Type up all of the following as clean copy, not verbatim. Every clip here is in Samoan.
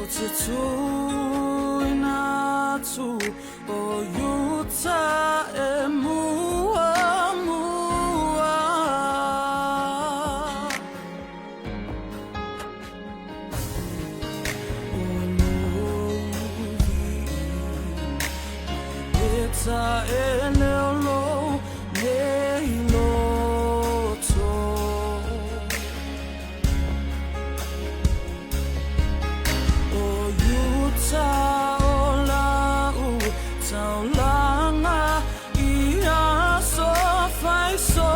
te tuina atu o Iuta e muamua. O Lovi mai leta e leo nei loto. O Iuta o lau taulaga i aso fai so.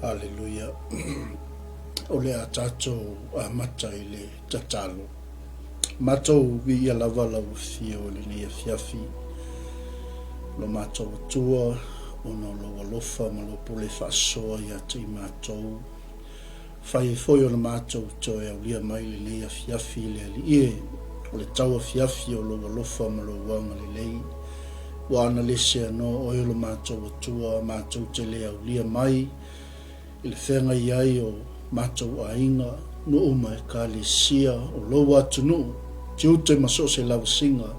Haleluia. O le a tatou amata i le tatalo. Matou viia lava lau Afio i lenei afiafi, lo matou Atua, ona o lou alofa ma lou pule faasoa ia te i matou. Fai ai foi o le matou toe aulia mai lenei afiafi i le Alii e, o le tau afiafi o lou alofa ma lou agalelei. Ua ana le seanoa oe o lo matou Atua, matou te le aulia mai i le feagai ai o matou aiga, nuu ma ekalesia o lou atunuu, tiute ma so o se lavasiga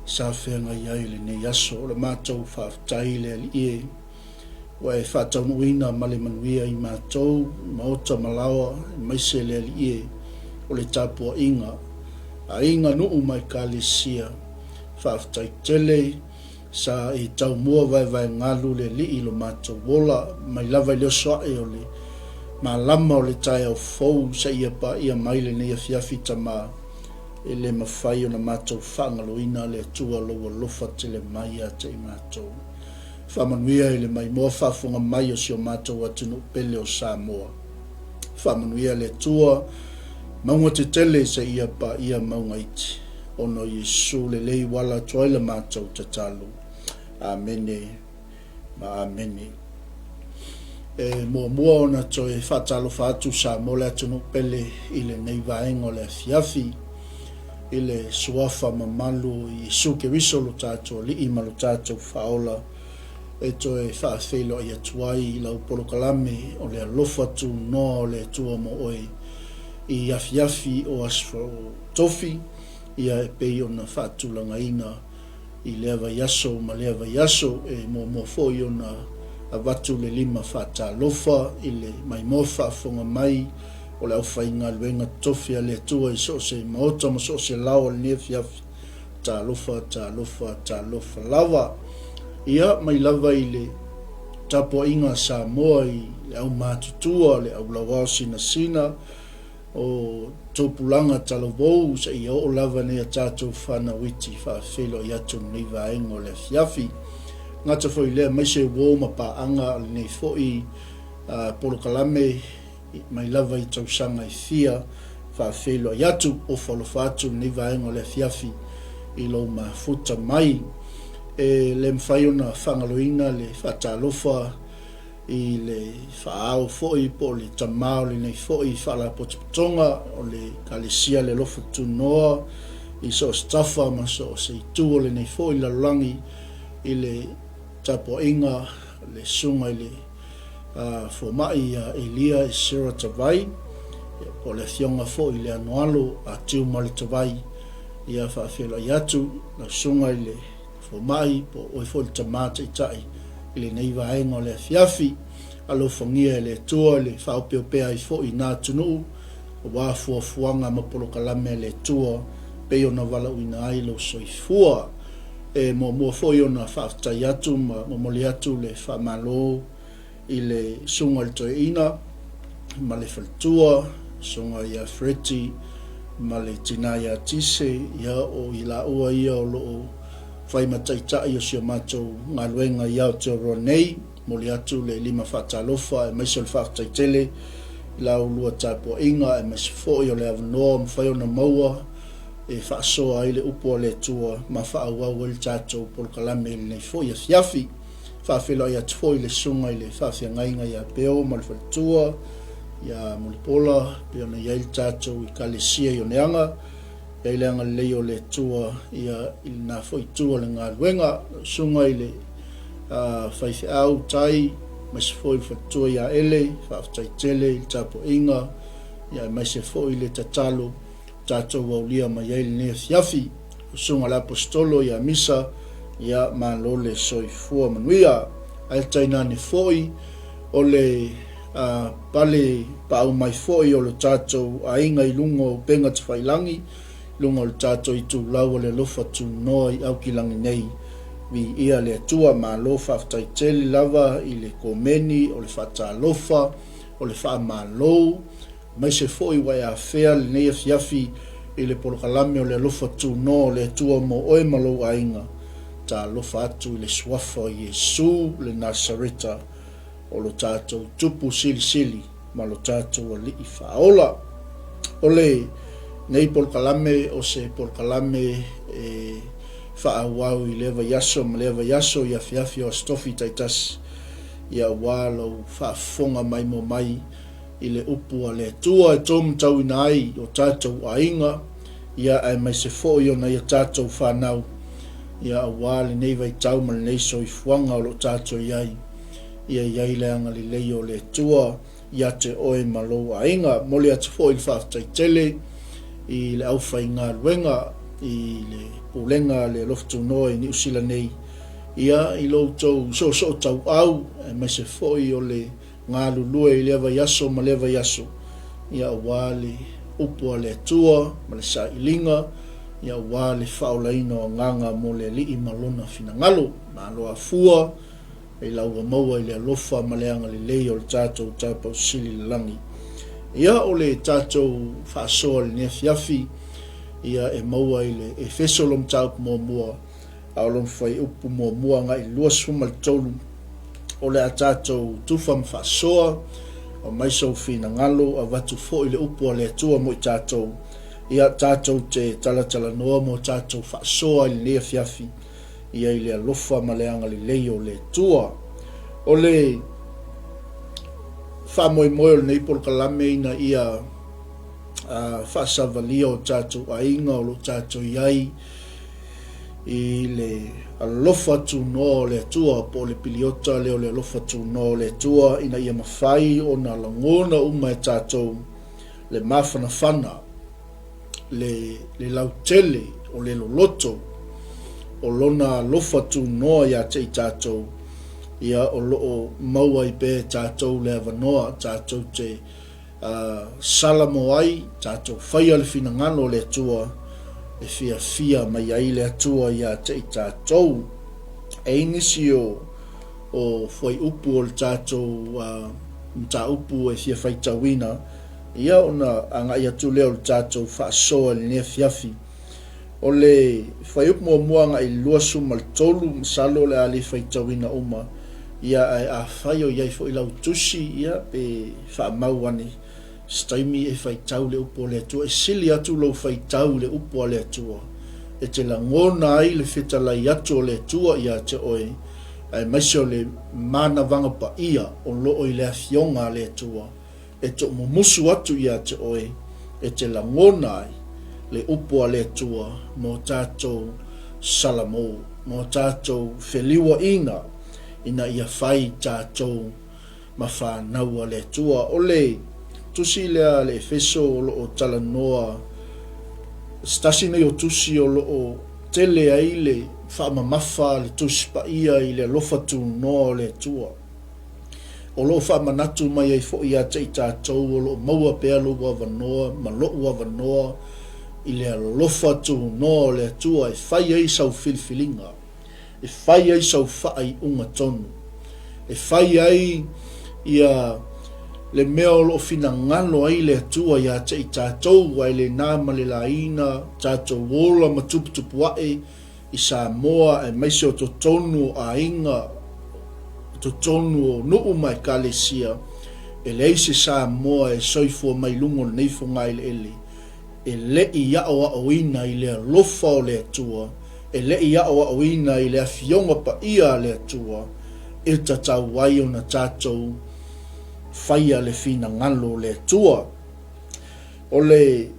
sa feagai ai i lenei aso. O le matou faafetai i le Alii e, ua e faataunuuina ma le manuia i matou maota ma laoa, aemaise le Alii e, o le tapuaiga, aiga, nuu ma ekalesia. Faafetai tele. Sa e taumua vaevaegalu le Alii i lo matou ola, mai lava i le oso ae o le malama o le taeao fou seia paia mai lenei afiafi Tama, e le mafai ona matou faagaloina le Atua lou alofa tele mai ia te i matou. Faamanuia i le maimoa faafofoga mai o si o matou atunuu pele o Samoa. Faamanuia le Atua, mauga tetele seia paia mauga iti. Ona o Iesu lelei ua ala atu ai la matou tatalo. Amene ma amene. E muamua ona toe faatalofa atu Samoa le atunuu pele i lenei vaega o le afiafi i le suafa mamalu o Iesu Keriso lo tatou Alii ma lo tatou Faaola e toe faafeiloai atu ai i lau polokalame o le alofa tunoa o le Atua mo oe i afiafi o Aso Tofi ia e pei ona faatulagaina i lea vaiaso ma lea vaiaso. E muamua foi ona avatu le lima faatalofa i le maimoa faafofoga mai o le aufaigaluega totofi a le Atua i so o se maota ma so o se lao o lenei afiafi. Talofa, talofa, talofa lava. Ia, mai lava i le tapuaiga a Samoa i le aumatutua, le aulauao sinasina, o tupulaga talavou seia oo lava nei a tatou fanau iti faafeiloai atu lenei vaega o le afiafi. Gata foi lea aemaise uo ma paaga a lenei foi polokalame mai lava i tausaga e fia faafeiloai atu, ofo alofa atu lenei vaega o le afiafi i lou mafuta mai. E le mafai ona faagaloina le faatalofa i le faaao foi po o le tama o lenei foi Faalapotopotoga o le Ekalesia Le Alofa Tunoa i so o se tafa ma so o se itu o lenei foi lalolagi i le tapuaiga le susuga i le fomai ia Elia Esera Tavai po o le afioga foi i le Anoalo a Tiumaletavai ia faafeiloai atu lau susuga i le Fomai, po o oe foi le tama taitai i lenei vaega o le afiafi. Alofagia e le Atua le faaopeopea ai foi i na atunuu, aua fuafuaga ma polokalame a le Atua pei ona valaauina ai lou soifua. E muamua foi ona faafetai atu ma momoli atu le faamalo i le Susuga i le Toeaina ma le faletua, Susuga ia Freddie ma le tina ia Tise, ia o i laua ia o lo o fai ma taitai o si o matou galuega i Aotearoa nei. Momoli atu le lima faatalofa aemaise o le faafetai tele i la ulua tapuaiga aemaise foi o le avanoa ua mafai ona maua e faasoa ai le upu a le Atua ma faaauau ai le tatou polokalame i lenei foi afiafi. Faafeiloai atu foi i le susuga i le faafeagaiga ia Peo ma le faletua ia Mulipola, pei ona i ai le tatou Ekalesia i Oneaga, i ai le agalelei o le Atua ia i lena foi itu o le galuega. Lau susuga i le faifeau Tai, aemaise foi le faletua ia Ele, faafetai tele i le tapuaiga, ia aemaise foi le tatalo tatou aulia mai ai lenei afiafi. Susuga le Aposetolo ia Misa, ia malo le soifua manuia. Ae tainane foi o le pale paau mai foi o le tatou aiga i luga o upega tafailangi, i luga o le tatou itulau o le alofa tunoa i Aukilagi nei. Viia le Atua, malo faafetai tele lava i le komeni o le faatalofa, o le faamalo, Aemaise foi ua e afea lenei afiafi i le polokalame o le alofa tunoa o le Atua mo oe ma lou aiga. Talofa atu i le Suafa o Iesu le Nasareta. o lo tatou Tupu Silisili ma lo tatou Alii Faaola. O lenei polokalame o se polokalame e faaauau i lea vaiaso ma lea vaiaso i afiafi o Aso Tofi taitasi, ia aua lou faafofoga maimoa mai i le upu a le Atua e tōmatauina ai o tatou aiga, ia aemaise foi o nai a tatou fanau, ia aua lenei vaitau ma lenei soifuaga o lo o tatou i ai, ia i ai le agalelei o le Atua ia te oe ma lou aiga. Momoli atu foi le faafetai tele i le aufaigaluega i le Pulega a le Alofa Tunoa i Niu Sila nei, ia i lo outou soosootauau aemaise foi o le galulue i lea vaiaso ma lea vaiaso, ia aua le upu a le Atua ma le sailiga, ia aua le faaolaina o agaga mo le Alii ma Lona finagalo. Malo afua i la ua maua i le alofa ma le agalelei o le tatou Taupau Sili i le lagi. Ia o le tatou faasoa i lenei afiafi, ia e maua i le Efeso lona mataupu muamua, a o lona fuaiupu muamua agai i le 23, o le a tatou tufa ma faasoa, aumai sou finagalo, avatu foi le upu a le Atua mo i tatou, ia tatou te talatalanoa mo tatou faasoa i lenei afiafi, ia i le alofa ma le agalelei o le Atua. O le faamoemoe o lenei polokalame ina ia faasavalia o tatou aiga o lo o tatou i ai i le alofa tunoa o le Atua, po o le piliota lea o le alofa tunoa o le Atua, ina ia mafai ona lagona uma e tatou le mafanafana, le, le lautele o le loloto o lona alofa tunoa ia te i tatou, ia o lo o maua ai pea e tatou le avanoa tatou te salamo ai, tatou faia le finagalo o le Atua e fiafia mai ai le Atua ia te i tatou. E i ai nisi o, o fuaiupu o le tatou mataupu e fia faitauina, ia ona agai atu lea o le tatou faasoa i lenei afiafi. O le fuaiupu muamua agai i le 23, masalo o le a le faitauina uma, ia ae afai o i ai foi lau tusi, ia pe faamau ane se taimi e faitau le upu a le Atua. E sili atu lou faitau i le upu a le Atua e te lagona ai le fetalai atu o le Atua ia te oe, aemaise o le manavaga paia o lo o i le Afioga a le Atua. e toomumusu atu ia te oe e te lagona ai le upu a le Atua mo tatou salamo, mo tatou feliuaina ina ia fai tatou ma fanau a le Atua. O le tusi lea a le Efeso o lo o talanoa, se tasi nei o tusi o lo o tele ai le faamamafa a le Tusi Paia i le alofa tunoa o le Atua. O lo o faamanatu mai ai foi ia te i tatou o lo o maua pea lou avanoa ma lo'u avanoa i le alofa tunoa o le Atua e fai ai sau filifiliga, e fai ai sau faaiuga tonu, e fai ai ia le mea o lo o finagalo ai le Atua ia te i tatou, ae le na ma le laina tatou ola ma tuputupu ae i Samoa aemaise o totonu o aiga, o totonu o nuu ma ekalesia, e leai se Samoa e soifua mai luga o lenei fogaeleele e le i aoaoina i le alofa o le Atua, e le i aoaoina i le Afioga Paia a le Atua e tatau ai ona tatou faia le finagalo o le Atua. O le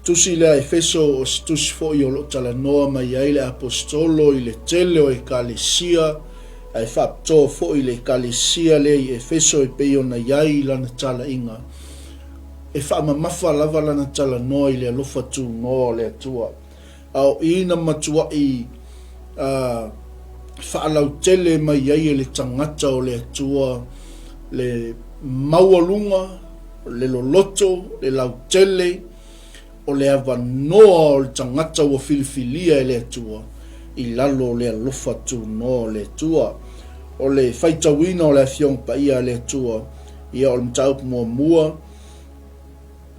Tusi lea a Efeso o se tusi foi o lo o talanoa mai ai le Aposetolo i le tele o ekalesia, ae faapitoa foi i le ekalesia lea i Efeso e pei ona i ai i lana talaiga. E faamamafa lava lana talanoa i le alofa tunoa o le Atua. A o i na matuaʻi faalautele mai ai e le tagata o le Atua le maualuga, le loloto, le lautele, o le avanoa o le tagata ua filifilia e le Atua i lalo o le alofa tunoa o le Atua. O le faitauina o le Afioga Paia a le Atua, ia o le mataupu muamua,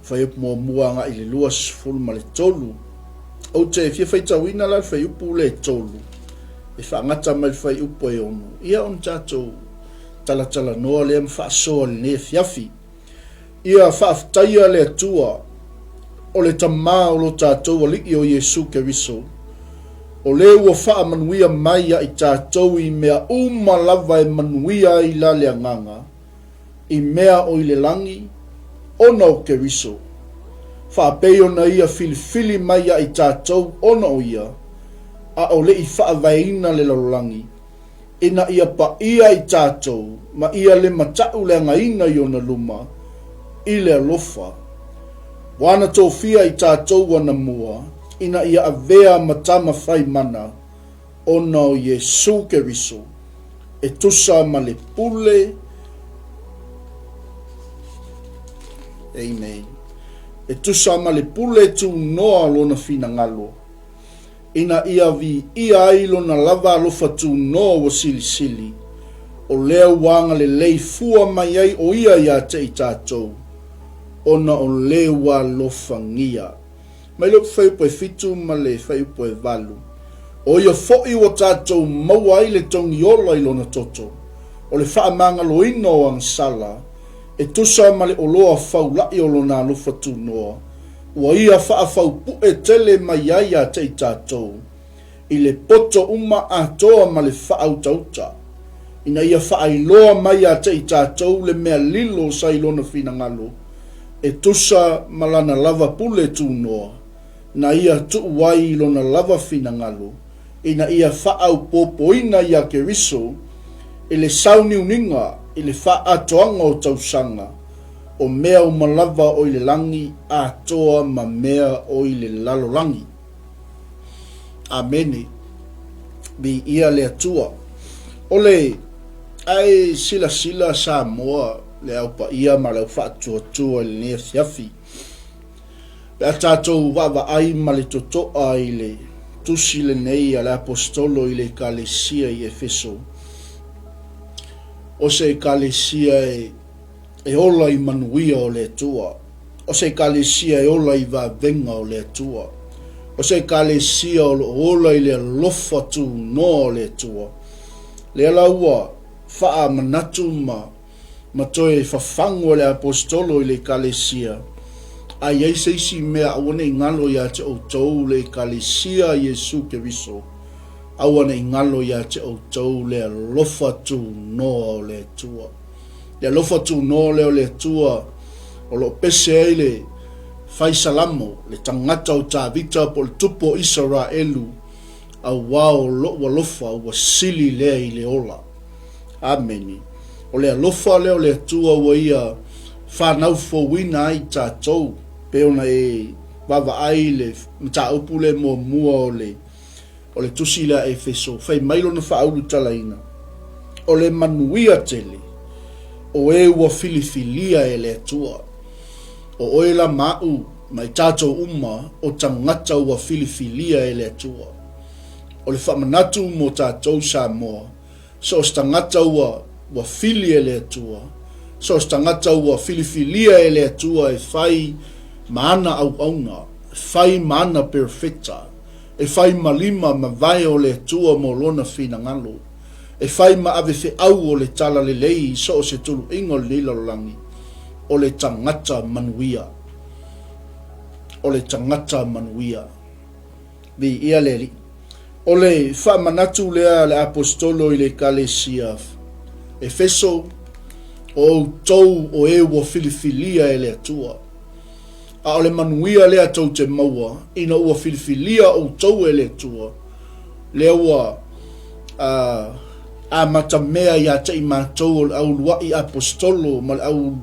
Fuaiupu muamua agai i le 23. Ou te fia faitauina la le fuaiupu lea e tolu, e faagata mai le fuaiupu e ono, ia ona tatou talatalanoa lea ma faasoa i lenei afiafi. Ia faafetaia le Atua, o le Tama o lo tatou Alii o Iesu Keriso, o le ua faamanuia mai ia i tatou i mea uma lava e manuia ai la le agaga, i mea o i le lagi, ona o Keriso. Faapei ona Ia filifili mai ia i tatou ona o Ia, a o le i faavaeina le lalolagi, ina ia paia i tatou ma ia le matauleagaina i ona luma i le alofa. Ua ana tofia i tatou anamua ina ia avea ma tama fai mana ona o Iesu Keriso, e tusa ma le pule. Amen. E tusa ma le pule tunoa lona finagalo. ina ia viia ai lona lava alofa tunoa ua silisili, o lea ua agalelei fua mai ai ʻo ia iā te i tātou, ona o le ua alofagia. Mai le fuaiupu e 7 ma le fuaiupu e 8, ʻO ia foʻi ua tātou maua ai le togi ola i lona toto, o le faamagaloina o agasala, e tusa ma le oloa faulaʻi o lona alofa tunoa, Ua ia faafaupuʻe tele mai ai iā te i tatou, i le poto uma atoa ma le faautauta, ina ia faailoa mai iā te i tatou le mea lilo sa i lona finagalo, e tusa ma lana lava pule tunoa, na ia tuu ai i lona lava finagalo, ina ia faaopoopoina iā Keriso i le sauniuniga i le faaatoaga o tausaga, o mea uma lava o i le lagi atoa ma mea o i le lalolagi. Amene. Viia le Atua. O le ae silasila Samoa le au paia ma le au faatuatua i lenei afiafi. Pe a tatou vaavaai ma le totoa i le tusi lenei a le Aposetolo i le Ekalesia i Efeso, o se Ekalesia e e ola i manuia o le Atua. O se Ekalesia e ola i vavega o le Atua. O se Ekalesia o lo o ola i le alofa tunoa o le Atua. Lea la ua faamanatu ma ma toe fafagu e le Aposetolo i le Ekalesia, a i ai se isi mea aua ne i galo iā te outou le Ekalesia a Iesu Keriso, aua ne i galo iā te outou le alofa tunoa o le Atua. Le alofa tunoa lea o le Atua o lo o pese ai le fai salamo, le tagata o Tavita po o le tupu o Isaraelu, auā o loʻu alofa ua sili lea i le ola. Amene. O le alofa lea o le Atua ua ia fanau fouina ai tatou, pei ona e vaavaai i le mataupu lea muamua o le O le tusi lea a Efeso, fai mai lona faaulutalaina, O le manuia tele o e ua filifilia e le Atua. O oe la ma aʻu ma i tatou uma o tagata ua filifilia e le Atua. O le faamanatu mo tatou Samoa, So o se tagata ua ua fili e le Atua, so o se tagata ua filifilia e le Atua e fai ma ana auauna, e fai ma ana perofeta, e fai ma lima ma vae o le Atua mo Lona finagalo, e fai ma ave feau o le talalelei i so o se tuluiga o lenei lalolagi, o le tagata manuia. O le tagata manuia. Viia le Alii. O le faamanatu lea a le Aposetolo i le Ekalesia Efeso, o outou o e ua filifilia e le Atua. A o le manuia lea tou te maua ina ua filifilia outou e le Atua, lea ua amatamea ia te i matou o le au uluai Aposetolo ma le au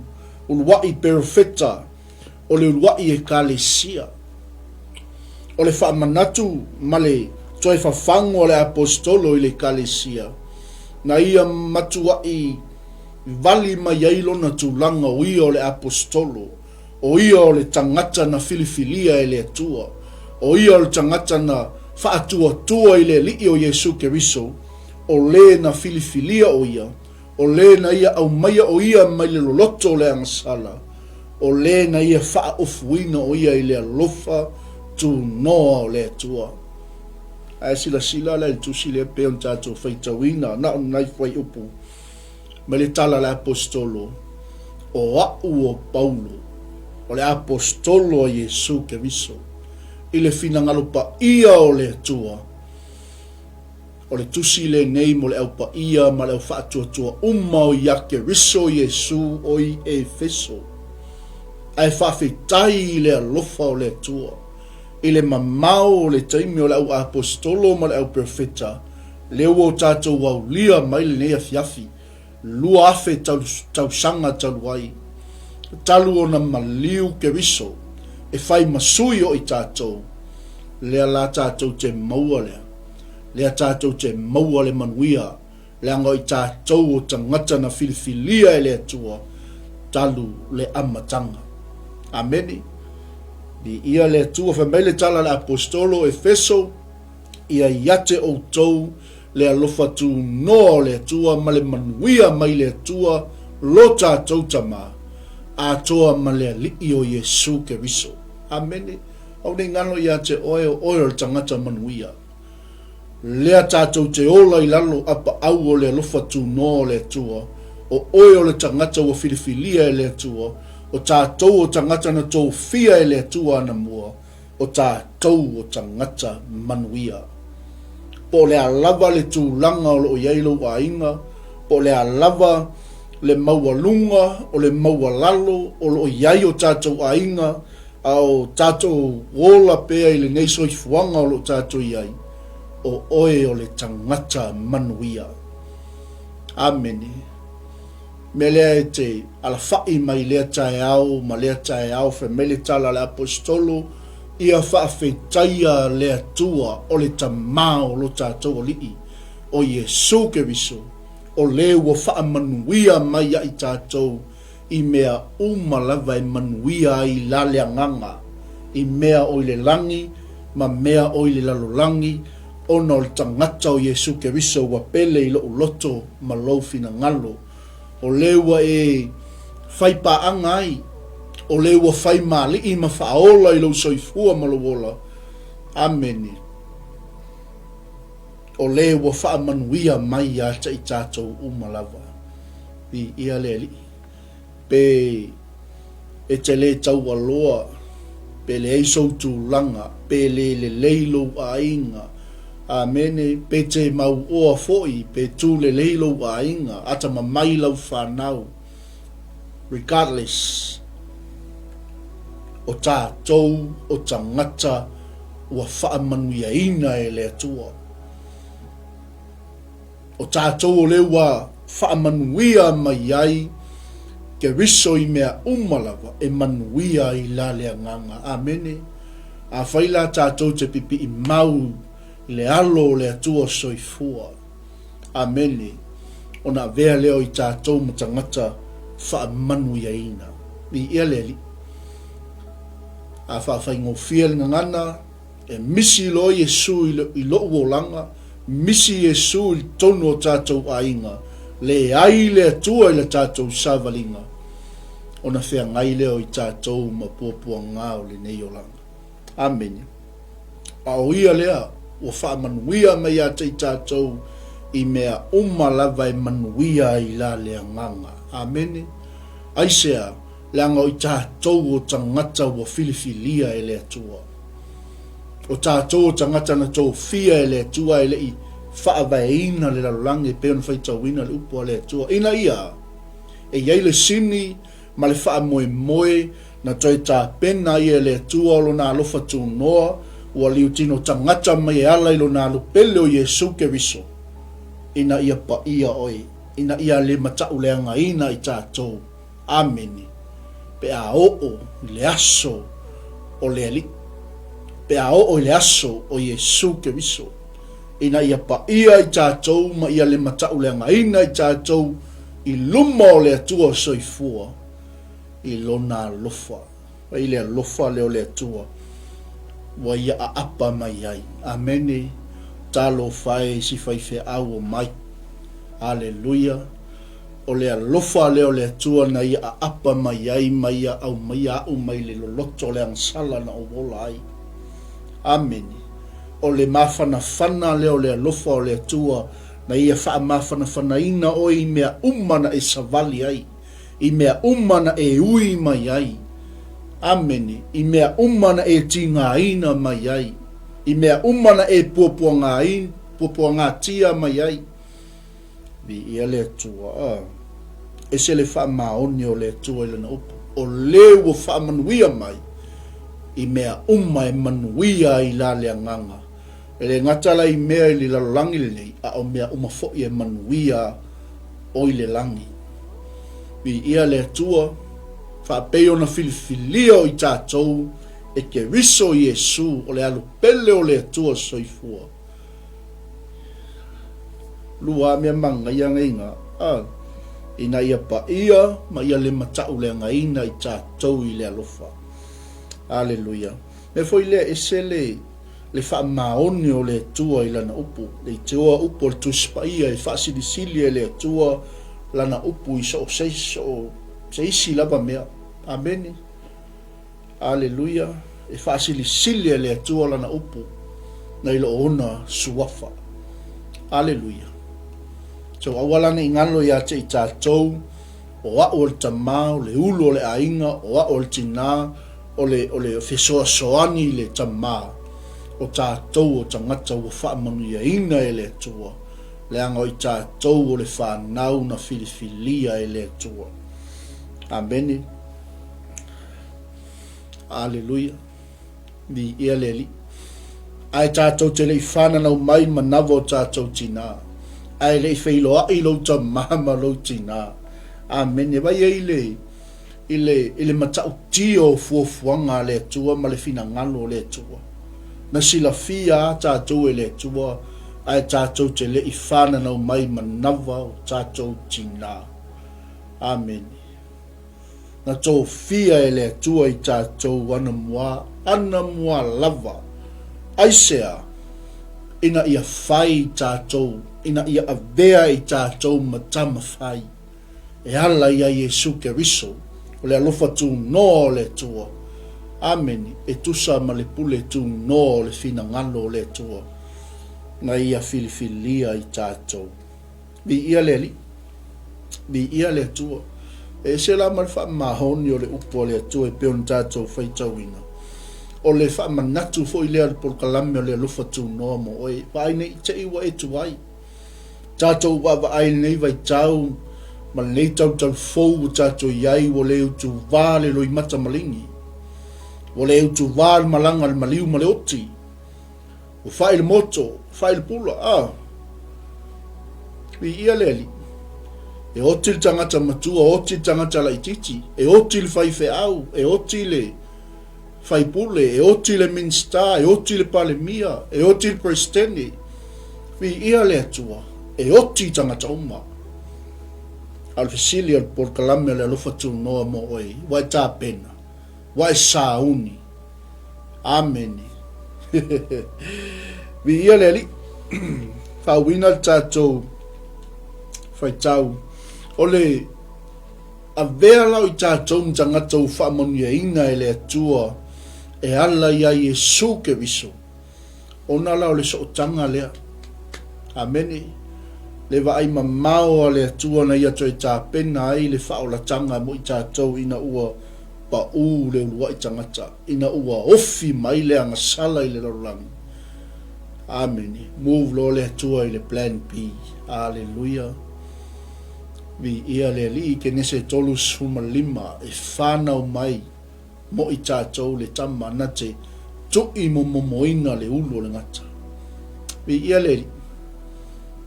uluai Perofeta, o le uluai Ekalesia. O le faamanatu ma le toe fafagu a le Aposetolo i le Ekalesia, na ia matuai vali mai ai lona tulaga o ia o le Aposetolo, o ia o le tagata na filifilia e le Atua, o ia o le tagata na faatuatua i le Alii o Iesu Keriso, o le na filifilia o ia, O le na ia aumaia o ia mai le loloto o le agasala, o le na ia faaofuina o ia i le alofa tunoa o le Atua. Ae silasila la i le tusi lea pei ona tatou faitauina, na o ni nai fuaiupu. Mai le tala a le Aposetolo, O a'u o Paulo, o le Aposetolo a Iesu Keriso, i le finagalo paia o le Atua, o le tusi lenei mo le au paia ma le au faatuatua uma o ia Keriso Iesu o i Efeso, ae faafetai i le alofa o le Atua, i le mamao o le taimi o le au Aposetolo ma le au Perofeta, lea ua o tatou aulia mai lenei afiafi, 2000 tausaga talu ai, talu ona maliu Keriso e fai ma sui o i tatou, lea la tatou te maua lea, lea tatou te maua le manuia, leaga o i tatou o tagata na filifilia e le Atua talu le amataga. Amene. Viia le Atua. Fai mai le tala a le Aposetolo o Efeso, Ia iate outou le alofa tunoa o le Atua ma le manuia mai le Atua lo tatou Tama, atoa ma le Alii o Iesu Keriso. Amene. Au nei galo ia te oe, o oe o le tagata manuia. Lea tatou te ola i lalo apaau o le alofa tunoa o le Atua, o oe o le tagata ua filifilia e le Atua, o tatou o tagata na tofia e le Atua anamua, o tatou o tagata manuia. Po o le a lava le tulaga o lo o i ai lou aiga, po o le a lava le maualuga o le maualalo o lo o i ai o tatou aiga, a o tatou ola pea i lenei soifuaga o lo o tatou i ai, o oe o le tagata manuia. Amene. Mea lea e te alafaʻi mai lea taeao ma lea taeao, fai mai le tala a le Aposetolo, Ia faafetaia le Atua o le Tamā o lo tatou Alii, o Iesu Keriso, o le ua faamanuia mai ia i tatou i mea uma lava e manuia ai la le agaga, i mea o i le lagi ma mea o i le lalolagi, ona o le tagata o Iesu Keriso ua pele i loʻu loto ma lou finagalo, o le ua e fai paaga ai, o le ua fai ma alii ma faaola i lou soifua ma lou ola. Amene. O le ua faamanuia mai ia te i tatou uma lava. Viia le Alii. Pe e te lē taualoa, pe leai sou tulaga, pe lē lelei lou aiga, Amene, pe te mauoa foi, pe tū lelei lou aiga, atamamai lau whanau, regardless, o tatou o tagata ua faamanuiaina e le Atua. O tatou o lea ua faamanuia mai ai Keriso i mea uma lava e manuia ai la le agaga. Amene. Afai la tatou te pipii mau i le alo o le Atua soifua. Amene. Ona avea lea o i tatou ma tagata faamanuiaina. Viia le Alii. A faafaigofie le gagana, E misi loa Iesu i loʻu olaga, misi Iesu i totonu o tatou aiga, leai le Atua i la tatou savaliga, ona feagai lea o i tatou ma puapuaga o lenei olaga. Amene. A o Ia lea ua faamanuia mai ia te i tatou i mea uma lava e manuia ai la le agaga. Amene. Aisea, leaga o i tatou o tagata ua filifilia e le Atua. O tatou o tagata na tofia e le Atua e le i faavaeina le lalolagi e pei ona faitauina le upu a le Atua, ina ia e i ai le sini ma le faamoemoe na toe tapena ai e le Atua o Lona alofa tunoa ua liutino tagata mai e ala i Lona alo pele o Iesu Keriso, ina ia paia oe, ina ia le matauleagaina i tatou. Amene. Pe a oo i le aso o le Alii, pe a oo i le aso o Iesu Keriso, ina ia paia i tatou ma ia le matauleagaina i tatou i luma o le Atua soifua i Lona alofa. Ai le alofa lea o le Atua ua ia aapa mai ai. Amene. Talofa e i si faifeau o mai. Aleluia. O le alofa lea o le Atua na ia aapa mai ai ma ia aumaia aʻu mai le loloto o le agasala na ou ola ai. Amene. O le mafanafana lea o le alofa o le Atua Na ia faamafanafanaina oe i mea uma na e savali ai, i mea uma na e ui mai ai. Amene, i mea uma na e tigāina mai ai, i mea uma na e puapuagātia mai ai. Viia le Atua. A. Ese le faamaoni o le Atua i Lana upu, o le ua faamanuia mai i mea uma e manuia ai la le agaga. E le gata la i mea i le lalolagi lenei, a o mea uma foi e manuia o i le lagi. Viia le Atua, faapei ona filifilia o i tatou e Keriso Iesu o le alu pele o le Atua soifua. Lua mea manaia nei na, a, ina ia paia ma ia le matauleagaina i tatou i le alofa. Aleluia. Mea foi lea ese le le faamaoni o le Atua i Lana upu, le iteoa upu o le Tusi Paia e faasilisili e le Atua Lana upu i so o se, so o se isi lava mea. Amene. Aleluia. E faasilisili e le Atua Lana upu nai lo ona suafa. Aleluia. So aua la ne i galo ia te i tatou, o a'u o le tamā, o le ulu o le aiga, o a'u o le tinā, o le, o le fesoasoani i le tamā, o tatou o tagata ua faamanuiaina e le Atua, leaga o i tatou o le fanau na filifilia e le Atua. Amene. Aleluia. Viia le Alii. Ae tatou te le i fananau mai manava o tatou tinā. Ae le i feiloai lou tamā ma lou tinā. Amene. Vai ai le, i le, i le matautia o fuafuaga a le Atua ma le finagalo o le Atua. Na silafia a tatou e le Atua, ae tatou te le i fananau mai manava o tatou tinā. Amene. Na tofia e le Atua i tatou anamua, anamua lava. Aisea? Ina ia fai i tatou, ina ia avea i tatou ma tama fai, e ala iā Iesu Keriso, o le alofa tunoa o le Atua. Amene, e tusa ma le pule tunoa o le finagalo o le Atua, na ia filifilia i tatou. Viia le Alii. Viia le Atua. E ese la ma le faamahoni o le upu a le Atua e pei ona tatou faitauina. O le faamanatu foi lea o le polokalame o le alofa tunoa mo oe. Vaai nei te i ua e tuai. Tatou vaavaai i lenei vaitau ma lenei tautau fou ua tatou i ai ua le utuvā le loimata maligi. Ua le utuvā le malaga a le maliu ma le oti. Ua fai le moto, fai le pula, a. Viia le Alii. E oti le tagata matua, oti le tagata laitiiti, e oti le faifeau, e oti le faipule, e oti le Minisita, e oti le Palemia, e oti le Peresetene. Viia le Atua, e oti tagata uma. A o le fesili o le polokalame o le alofa tunoa mo oe, ua e tapena, ua e sauni. Amene. Viia le Alii. Faauuina le tatou faitau. O le avea la o i tatou ma tagata ua faamanuiaina e le Atua e ala iā Iesu Keriso. Ona la o le sootaga lea. Amene. Le vaai mamao a le Atua na ia toe tapena ai le faaolataga mo i tatou ina ua paū le uluai tagata ina ua ofi mai le agasala i le lalolagi. Amene. Move loa le Atua i le plan B. Aleluia. Viia le Alii, Kenese 35, e whanau mai mo i tatou le tama na te tui momomoina le ulu o le gata. Viia le Alii.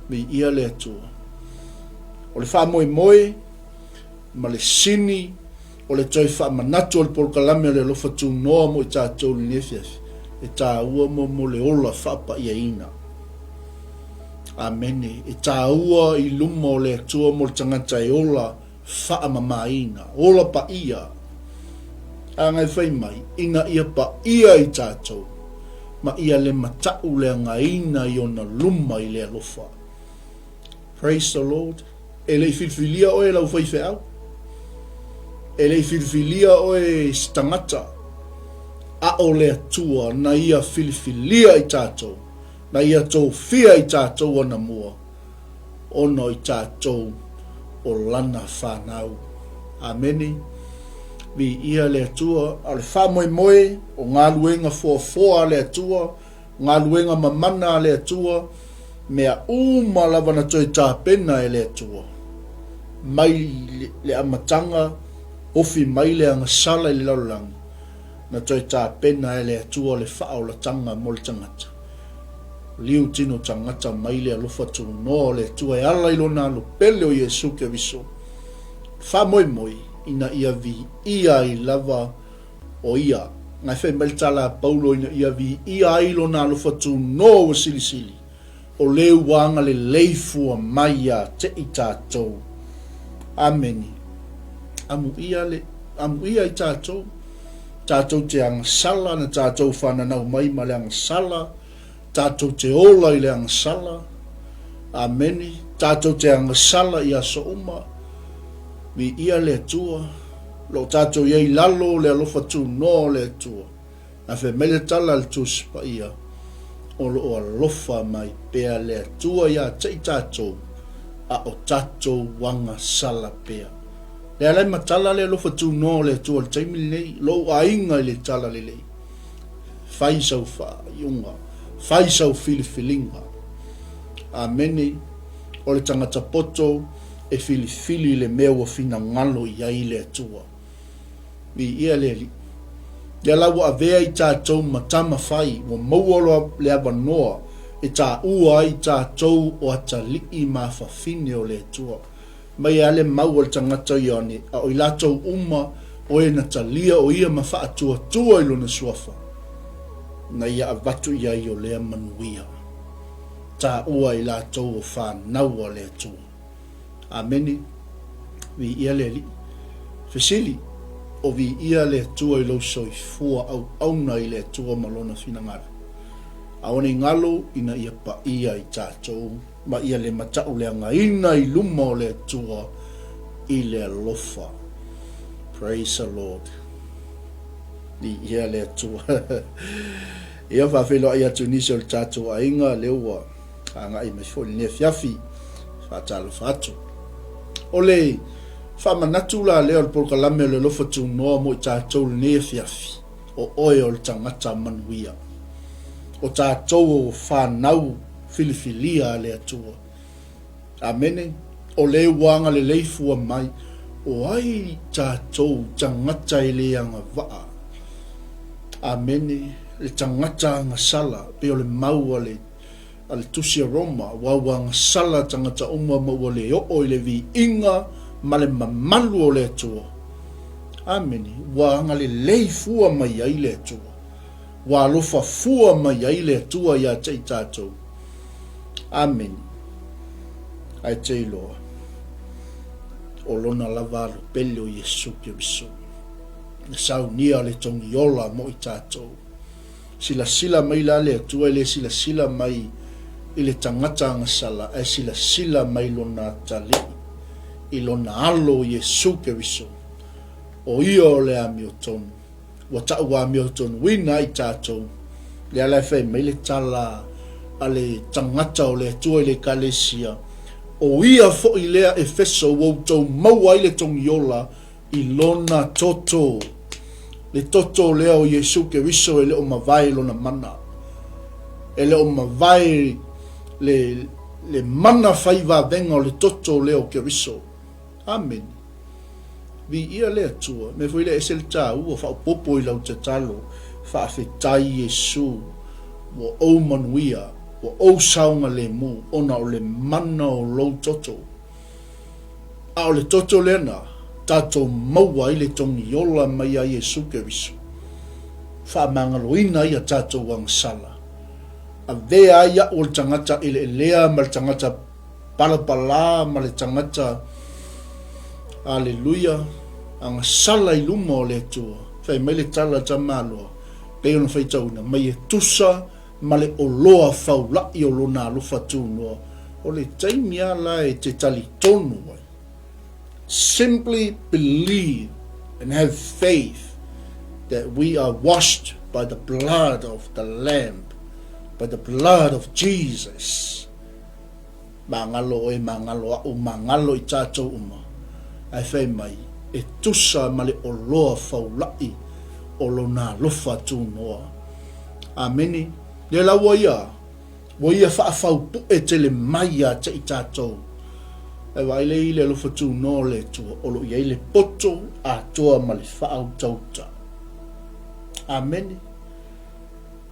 Viia le Atua. O le faamoemoe ma le sini o le toe faamanatu o le polokalame o le alofa tunoa mo i tatou i lenei afiafi, e taua mo mo le ola faapaiaina. Amene. E taua i luma o le Atua mo le tagata e ola faamamaina, ola paia. A ngai fai mai, ina ia paia i tatou, ma ia le matau leagaina i ona luma i le alofa. Praise the Lord. E le i filifilia oe e lau faifeau. E le i filifilia oe e se tagata. A o le Atua na ia filifilia i tatou, na ia tofia i tatou anamua. ona o i tatou o Lana fanau. Amene. Viia le Atua. A o le faamoemoe o galuega foafoa a le Atua, galuega mamana a le Atua, mea uma lava na toe tapena e le Atua. Mai le amataga, ofi mai le agasala i le lalolagi, na toe tapena e le Atua le faaolataga mo le tagata. Liu tino tagata mai le alofa tunoa o le Atua e ala i Lona Alo pele o Iesu Keriso, faamoemoe ina ia viia ai lava o Ia. Ae fai mai le tala a Paulo ina ia viia ai Lona alofa tunoa ua silisili, o le ua agalelei fua mai ia te i tatou. Amene. Amuia le, amuia i tatou. Tatou te agasala na tatou fananau mai ma le agasala, tatou te ola i le agasala. Amene. Tatou te agasala i aso uma. Viia le Atua. Lo o tatou i ai i lalo o le alofa tunoa o le Atua. Ae fai mai le tala a le Tusi Paia, O lo o alofa mai pea le Atua ia te i tatou, a o tatou agasala pea. Lea la e matala le alofa tunoa o le Atua i le taimi lenei, lou aiga i le talalelei. Fai sau faaiuga, fai sau filifiliga. Amene. O le tagata poto e filifili le mea ua finagalo i ai le Atua. Viia le Alii. Lea la ua avea i tatou ma tama fai, ua maua loa le avanoa e taua ai tatou o atalii ma afafine o le Atua. Mai e ale mau a le tagata o Ioane, a o i latou uma o e na talia o ia ma faatuatua i lona suafa, na ia avatu i ai o lea manuia. Taua i latou o fanau a le Atua. Amene. Viia le Alii. Fesili, O viia le Atua i lou soifua auauna i le Atua ma Lona finagalo? Aua ne i galo ina ia paia i tatou ma ia le matauleagaina i luma o le Atua i le alofa. Praise the Lord. Viia le Atua. Ia faafeiloai atu i nisi o le tatou aiga lea ua agai mai foi i lenei afiafi. Faatalofa atu. O le faamanatu la lea o le polokalame o le alofa tunoa mo i tatou i lenei afiafi, o oe o le tagata manuia. O tatou o fanau filifilia a le Atua. Amene. O le ua agalelei fua mai, o ai tatou tagata e le agavaa? Amene. Le tagata agasala, pei o le mau a le a le Tusi a Roma, aua ua agasala tagata uma ma ua le oo i le viiga ma le mamalu o le Atua. Amene. Ua agalelei fua mai ai le Atua. Ua alofa fua mai ai le Atua ia te i tatou. Amene. Ae te iloa, o Lona lava alo pele o Iesu Keriso, na saunia le togiola mo i tatou. Silasila mai la le Atua e le silasila mai i le tagata agasala, ae silasila mai Lona atalii, i Lona Alo o Iesu Keriso, o Ia o le amiotonu. Ua tau amiotonuina ai tatou. Lea la e fai mai le tala a le tagata o le Atua i le Ekalesia, O ia foi lea Efeso ua outou maua ai le togiola i lona toto. Le toto lea o Iesu Keriso e le o mavae lona mana. E le o mavae le, le mana fai vavega o le toto lea o Keriso. Amene. Viia le Atua. Mea foi lea ese le taua, faaopoopo i lau tatalo, faafetai Iesu, ua ou manuia, ua ou saogalemu ona o le mana o lou toto. A o le toto lea na tatou maua ai le togiola mai ia Iesu Keriso, faamagaloina ai a tatou agasala, avea ai au o le tagata eleelea ma le tagata palapala ma le tagata, aleluia, agasala i luma o le Atua. Fai mai le tala a Tamaloa, pei ona faitauina mai e tusa ma le oloa faula'i o lona alofa tunoa, o le taimi a la e te talitonu ai. Simply believe and have faith that we are washed by the blood of the Lamb, by the blood of Jesus. Magalo oe, magalo a'u, magalo i tatou uma, ae fai mai, e tusa ma le oloa faula'i o Lona alofa tunoa. Amene. Lea la ua ia, ua ia faafaupu'e tele mai ia te i tatou. Ae vaai lea i le alofa tunoa o le Atua, o lo o i ai le poto atoa ma le faautauta. Amene.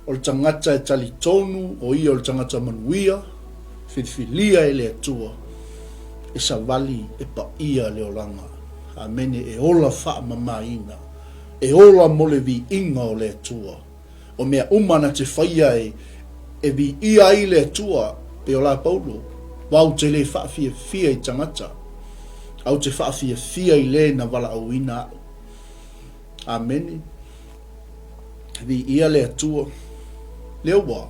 O le tagata e talitonu o ia o le tagata manuia, filifilia e le Atua, e savali e paia le olaga. Amene, e ola faamamaina, e ola mo le viiga o le Atua. O mea uma na te faia e, e viia ai le Atua, pei o la Paulo, Wau te le faafiafia i tagata, au te faafiafia i le na valaauina a'u. Amene. Viia le Atua. Lea ua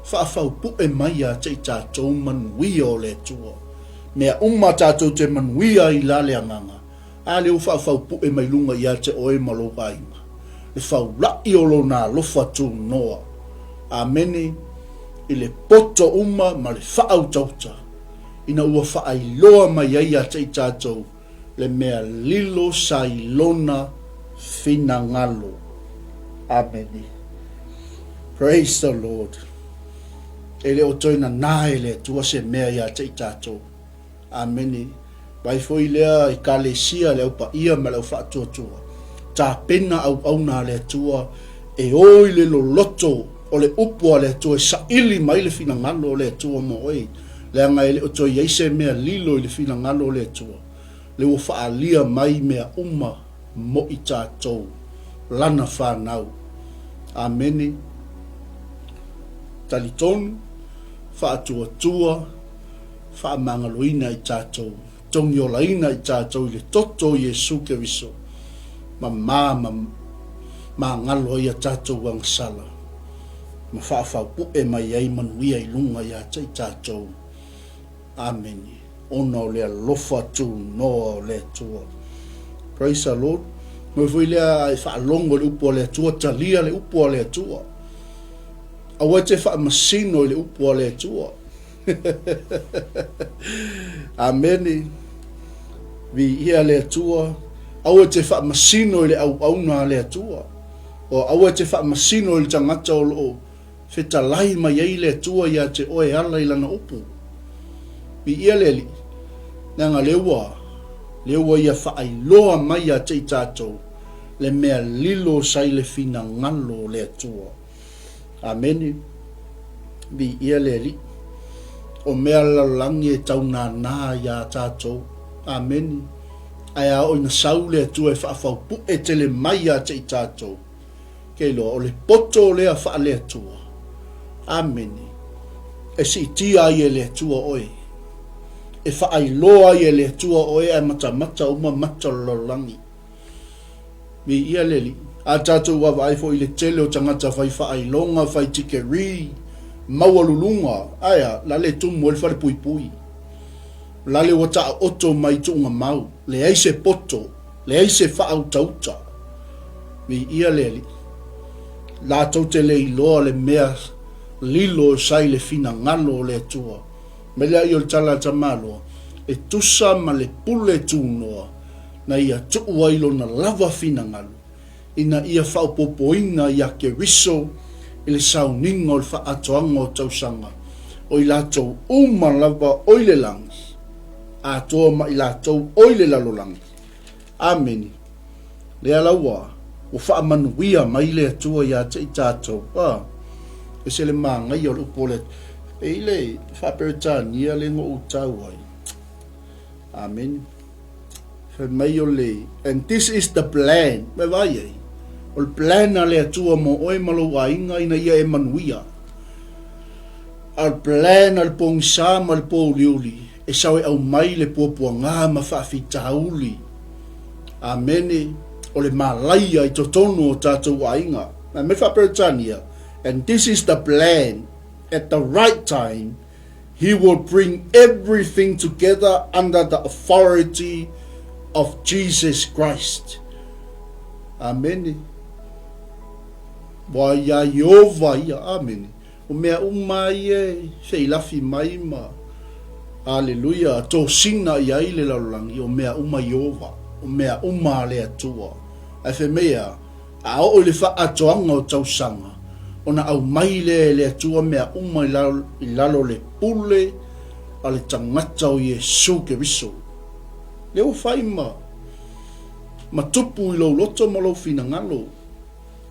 faafaupu'e mai ia te i tatou manuia o le Atua. Mea uma tatou te manuia ai la le agaga, a lea ua faafaupu'e mai luga ia te oe ma lou aiga, le faula'i o Lona alofa tunoa. Amene. I le poto uma ma le faautauta, ina ua faailoa mai ai ia te i tatou le mea lilo sa i lona finagalo. Amene. Praise the Lord. E le o toe nanā e le Atua se mea ia te i tatou. Amene. Vaai foi lea Ekalesia, le Au Paia ma le Au Faatuatua, tapena auauna a le Atua e o i le loloto o le upu a le Atua e saili mai le finagalo o le Atua mo oe. Leaga e le o toe i ai se mea lilo i le finagalo o le Atua, le ua faaalia mai mea uma mo i tatou, Lana fanau. Amene. Talitonu, faatuatua, faamagaloina i tatou, togiolaina i tatou i le toto o Iesu Keriso, mamā ma magalo ai a tatou agasala, ma faafaupu'e mai ai manuia i luga ia te i tatou. Amene. Ona o le alofa tunoa o le Atua. Praise the Lord. Moi foi lea e faalogo i le upu a le Atua, talia le upu a le Atua. Aua e te faamasino i le upu a le Atua. Amene. Viia le Atua. Aua e te faamasino i le auauna a le Atua. O aua e te faamasino i le tagata o lo o fetalai mai ai le Atua ia te oe e ala i Lana upu. Viia le Alii, leaga lea ua, lea ua Ia faailoa mai ia te i tatou le mea lilo sa i le finagalo o le Atua. Amene. Viia le Alii. O mea lalolagi e tau nānā iā tatou. Amene. Ae a oo ina sau le Atua e faafaupu'e tele mai ia te i tatou, ke iloa, o le poto lea faale-Atua. Amene. E siitia ai e le Atua oe. E faailoa ai e le Atua oe ae matamata uma mata o le lalolagi. Viia le Alii. A tatou vaavaai foi i le tele o tagata fai faailoga, fai tikeri, maualuluga, ae a, la le tumu ai le falepuipui. La le ua taoto mai tuugamau, leai se poto, leai se faautauta. Viia le Alii. Latou te le iloa le mea lilo sa i le finagalo o le Atua. Mai lea i o le tala a Tamaloa, e tusa ma le pule tunoa na ia tuu ai lona lava finagalo, ina ia faaopoopoina iā Keriso i le sauniga o le faaatoaga o tausaga, o i latou uma lava o i le lagi, atoa ma i latou o i le lalolagi. Amene. Lea la ua, ua faamanuia mai le Atua ia te i tatou. A, ese le manaia o le upu o le Atua. E i le Faa-Peretania le na ou tau ai. Amene. Fai mai o le, and this is the plan. Mai vai ai. O le plan a le Atua mo oe ma lou aiga ina ia e manuia. A o le plan a le pogisa ma le pōuliuli, e sao e aumai le puapuagā ma faafitauli. Amene. O le malaia i totonu o tatou aiga. Mai mai Faa-Peretania, and this is the plan at the right time, he will bring everything together under the authority of Jesus Christ. Amene. Ua iā Ieova ia. Amene. O mea uma ia e feilafi mai ma Aleluia! Tosina i ai le lalolagi, o mea uma Ieova, o mea uma a le Atua. Ae fai mai e a? A oo i le faaatoaga o tausaga, ona aumai lea e le Atua mea uma i lalo o le pule a le tagata o Iesu Keriso. Lea ua fai ma ma tupu i lou loto ma lou finagalo.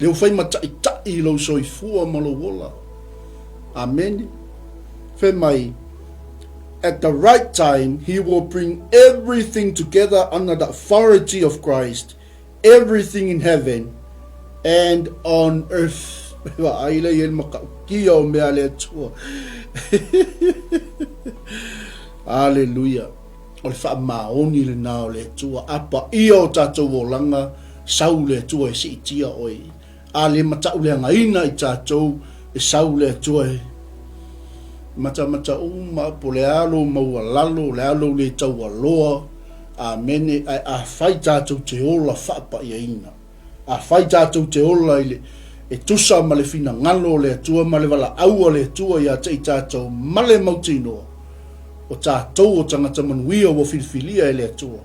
Lea ua fai ma taʻitaʻi i lou soifua ma lou ola. Amene. Fai mai, At the right time, he will bring everything together under the authority of Christ, everything in heaven and on earth. Vaai lea i ai le matautia o mea a le Atua. Aleluia. O le faamaoni lena o le Atua. A paia o tatou olaga, sau le Atua e siitia oe. A le matauleagaina i tatou, e sau le Atua e matamata uma, po o le a lou maualalo, o le a lou le taualoa, Amene, ae afai tatou te ola faapaiaina, afai tatou te ola i le, e tusa ma le finagalo o le Atua ma le valaau a le Atua ia te i tatou ma le mautinoa, o tatou o tagata manuia ua filifilia e le Atua.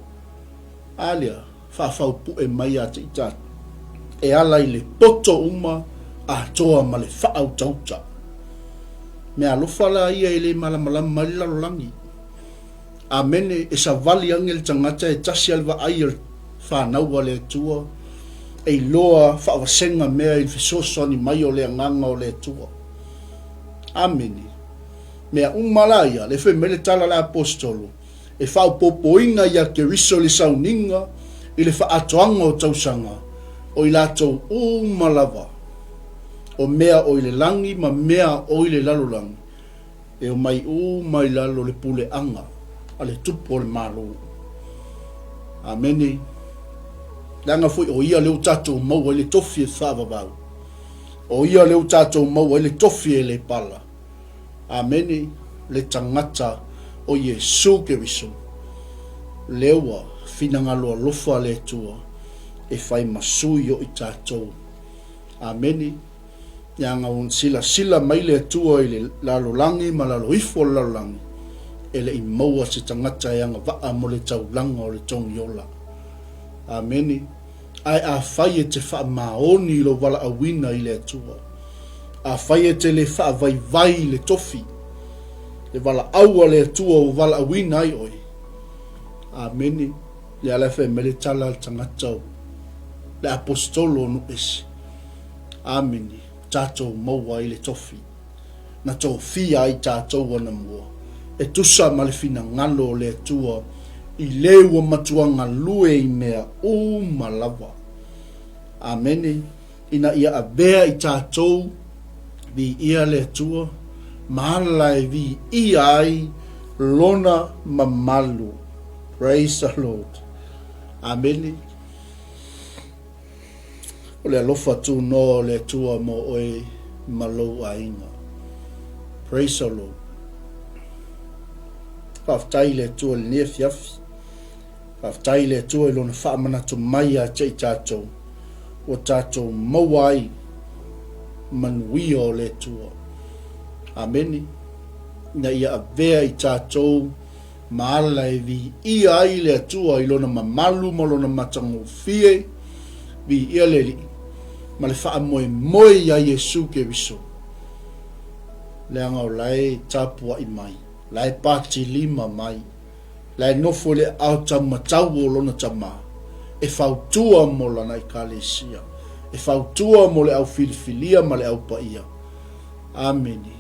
A lea, faafaupue mai ia te i tatou, e ala i le poto uma atoa ma le faautauta. Meaalofa la ia e le malamalama ai le lalolagi. Amene, e savali age le tagata e tasi a le vaai o le fanau a le Atua, e iloa faavasega mea i le fesoasoani mai o le Agaga o le Atua. Amene. Mea uma la ia, le fai mai le tala a le Aposetolo, e faaopoopoina ia Keriso i le sauniga i le faaatoaga o tausaga, o i latou uma lava, o mea o i le lagi ma mea o i le lalolagi, E omai uma i lalo o le puleaga a le Tupu o le Malo. Amene. Leaga foi o Ia lea ua tatou maua ai le tofi e faavavau. O Ia lea ua tatou maua ai le tofi e le pala. Amene. Le tagata o Iesu Keriso, lea ua finagalo alofa le Atua e fai ma sui o i tatou. Amene. Leaga ua silasila mai le Atua i le lalolagi ma lalo ifo o le lalolagi, e le i maua se tagata e agavaa mo le taulaga o le togiola. Amene. Ae afai e te faamaoni i lou valaauina i le Atua, afai e te le faavaivai i le tofi, le valaau a le Atua ua valaauina ai oe. Amene. Lea la e fai mai le tala a le tagata o le aposetolo o nuu ese. Amene, tatou maua ai le tofi na tofia ai tatou anamua, e tusa ma le finagalo o le Atua i le ua matua galue i mea uma lava. Amene, ina ia avea i tatou, viia le Atua, ma ala e viia ai Lona mamalu. Praise the Lord. Amene. O le alofa tunoa o le Atua mo oe ma lou aiga. Praise the Lord. Faafetai i le Atua i lenei afiafi. Faafetai i le Atua i lona faamanatu mai ia te i tatou, ua tatou maua ai manuia o le Atua. Amene. Ina ia avea i tatou ma ala e viia ai le Atua i Lona mamalu ma Lona matagofie, viia le Alii, ma le faamoemoe iā Iesu Keriso, leaga o la e tapuai mai, la e patilima mai, la e nofo i le aao taumatau o Lona Tama, e fautua mo Lana Ekalesia, e fautua mo le au filifilia ma le au paia. Amene.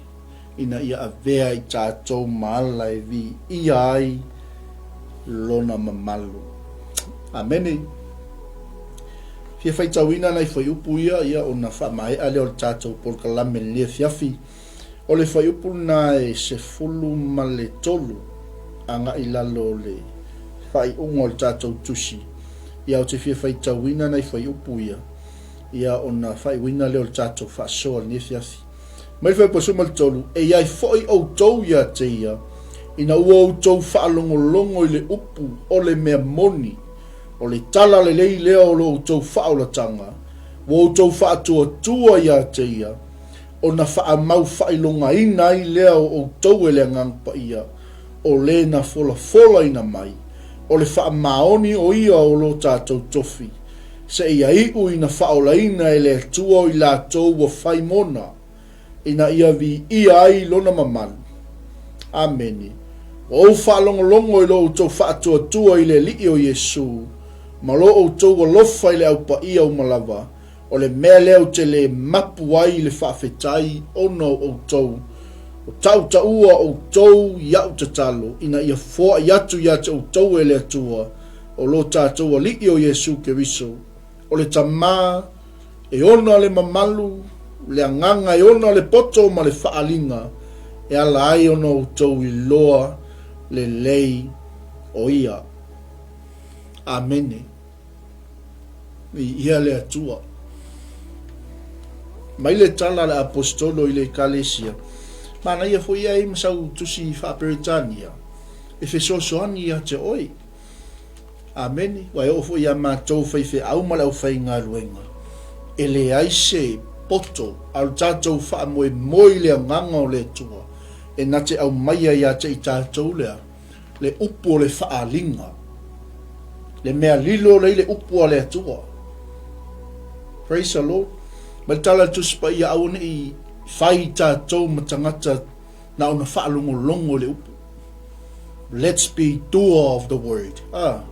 ina ia avea i tatou ma ala e viia ai Lona mamalu. Amene. Fia faitauina nai fuaiupu ia, ia ona faamaea lea o le tatou polokalame i lenei afiafi. O le fuaiupu lena e 13 agai i lalo o le faaiuga o le tatou tusi. Ia ou te fia faitauina nai fuaiupu ia, ia ona faaiuina lea o le tatou faasoa i lenei afiafi. Mai le fuaiupu 13, E i ai foi outou ia te ia, ina ua outou faalogologo i le upu o le mea moni, o le tala lelei lea o lo outou faaolataga, ua outou faatuatua ia te ia, ona faamau faailogaina ai lea o outou e le Agaga Paia, O lē na folafolaina mai, o le faamaoni o ia o lo tatou tofi, seia iu ina faaolaina e le Atua o i latou ua fai mona, ina ia viia ai Lona mamalu. Amene. Ua ou faalogologo i lo outou faatuatua i le Alii o Iesu, ma lo outou alofa i le Au Paia uma lava, o le mea lea ou te le mapu ai i le faafetai ona o outou, o tautaua outou i a'u tatalo, ina ia foai atu ia te outou e le Atua, o lo tatou Alii o Iesu Keriso, o le Tama, e ona le mamalu, le agaga e ona le poto ma le faaaliga, e ala ai ona outou iloa lelei o Ia. Amene. Viia le Atua. Mai le tala a le Aposetolo i le Ekalesia, manaia foi ia e i ma sau tusi faa-Peretania, e fesoasoani ia te oe. Amene. Ua e oo foi ia matou faifeau ma le aufaigaluega, e leai se poto a lo tatou faamoemoe i le agaga o le Atua e na te aumaia ia te i tatou lea, le upu o le faaaliga, le mea lilo lea i le upu a le Atua. Praise the Lord. Mai le tala a le Tusi Paia, aua ne i fai i tatou ma tagata na ona faalogologo i le upu. Let's be doer of the word. Ah,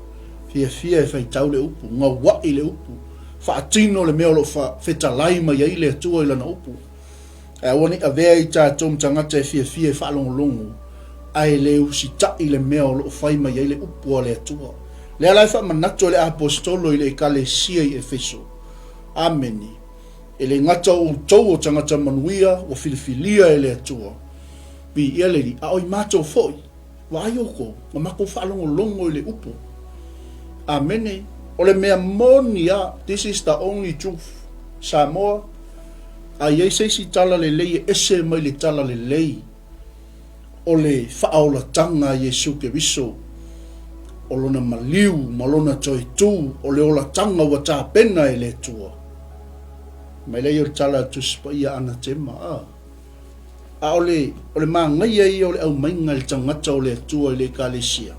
fiafia e faitau le upu, gaua'i le upu, faatino le mea o lo o fetalai mai ai le Atua i lana upu. Ae aua ne i avea i tatou ma tagata e fiafia e faalogologo, ae le usitaʻi le mea o lo o fai mai ai le upu a le Atua. Lea la e faamanatu e le Aposetolo i le Ekalesia i Efeso, Amene. E le gata o outou o tagata manuia ua filifilia e le Atua, viia le Alii, a o i matou foi, Vaai outou, na matou faalogologo i le upu. Amene. O le mea moni a, this is the only truth. Samoa, a i ai se isi tala lelei e ese mai le tala lelei o le faaolataga a Iesu Keriso, o lona maliu ma lona toe tu, o le olataga ua tapena e le Atua. Mai lea o le tala a Tusi Paia Anatema, a. A o le, o le manaia ia o le aumaiga e le tagata o le Atua i le Ekalesia.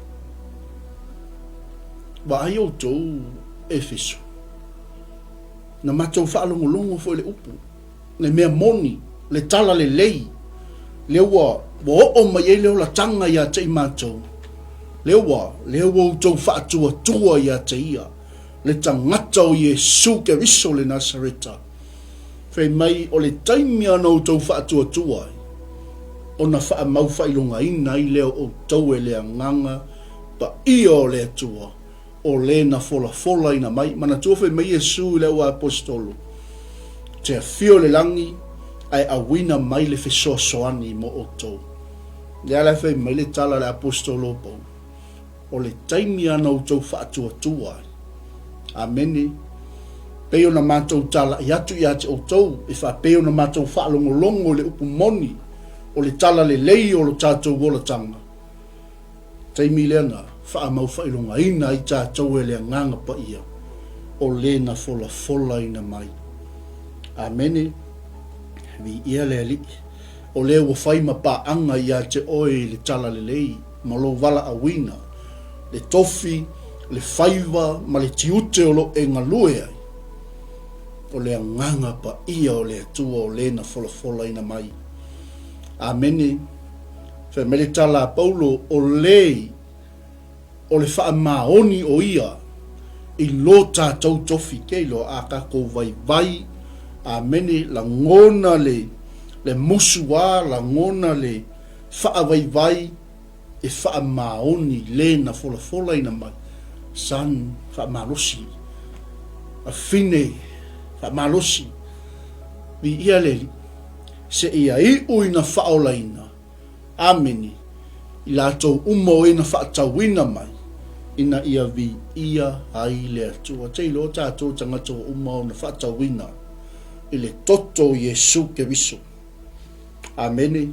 Vaai outou, Efeso, na matou faalogologo foi i le upu, le mea moni, le tala lelei, lea ua, ua oo mai ai le olataga ia te i matou, lea ua, lea ua outou faatuatua ia te ia, le tagata o Iesu Keriso le Nasareta. Fai mai o le taimi a na outou faatuatua ai, ona faamau-faailogaina ai lea o outou e le Agaga Paia o le Atua, o le na folafolaina mai. Manatua fai mai Iesu i le auaposetolo, Te afio i le lagi, ae auina mai le fesoasoani mo outou. Lea la e fai mai le tala a le aposetolo o Paulo. O le taimi a na outou faatuatua ai. Amene. Pei ona matou talai atu ia te outou, e faapei ona matou faalogologo i le upu moni o le tala lelei o lo tatou olataga, taimi lea na faamaufailogaina ai tatou e le Agaga Paia o le na folafolaina mai. Amene. Viia le Alii. O lea ua fai ma paaga ia te oe i le tala lelei ma lou valaauina, le tofi, le faiva ma le tiute o lo e galue ai. O le Agaga Paia o le Atua o le na folafolaina mai. Amene. Fai mai le tala a Paulo, o le o le faamaoni o ia i lo tatou tofi ke iloa a tatou vaivai, amene, lagona le le musu a, lagona le faavaivai e faamaoni le na folafolaina mai, son faamalosi, afine faamalosi, viia le Alii, seia iu ina faaolaina. Amene, i latou uma o e na faatauina mai, ina ia viia ai le Atua. Te iloa tatou tagata ua uma ona faatauina i le toto o Iesu Keriso. Amene.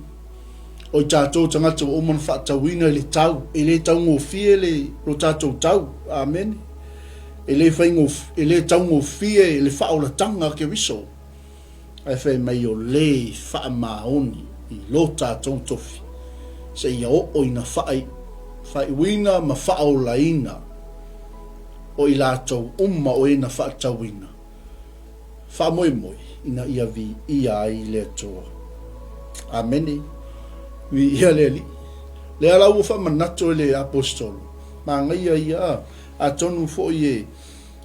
O i tatou tagata ua uma ona faatauina i le tau, e le taugofie le lo tatou tau. Amene. E le faigofie, e le taugofie le faaolataga a Keriso. Ae fai mai o le faamaoni i lo tatou tofi, Seia oo ina faaiuina ma faaolaina o i latou uma o e na faatauina. Faamoemoe ina ia viia ai le Atua. Amene. Viia le Alii. Lea la ua faamanatu e le Aposetolo, manaia ia, atonu foi e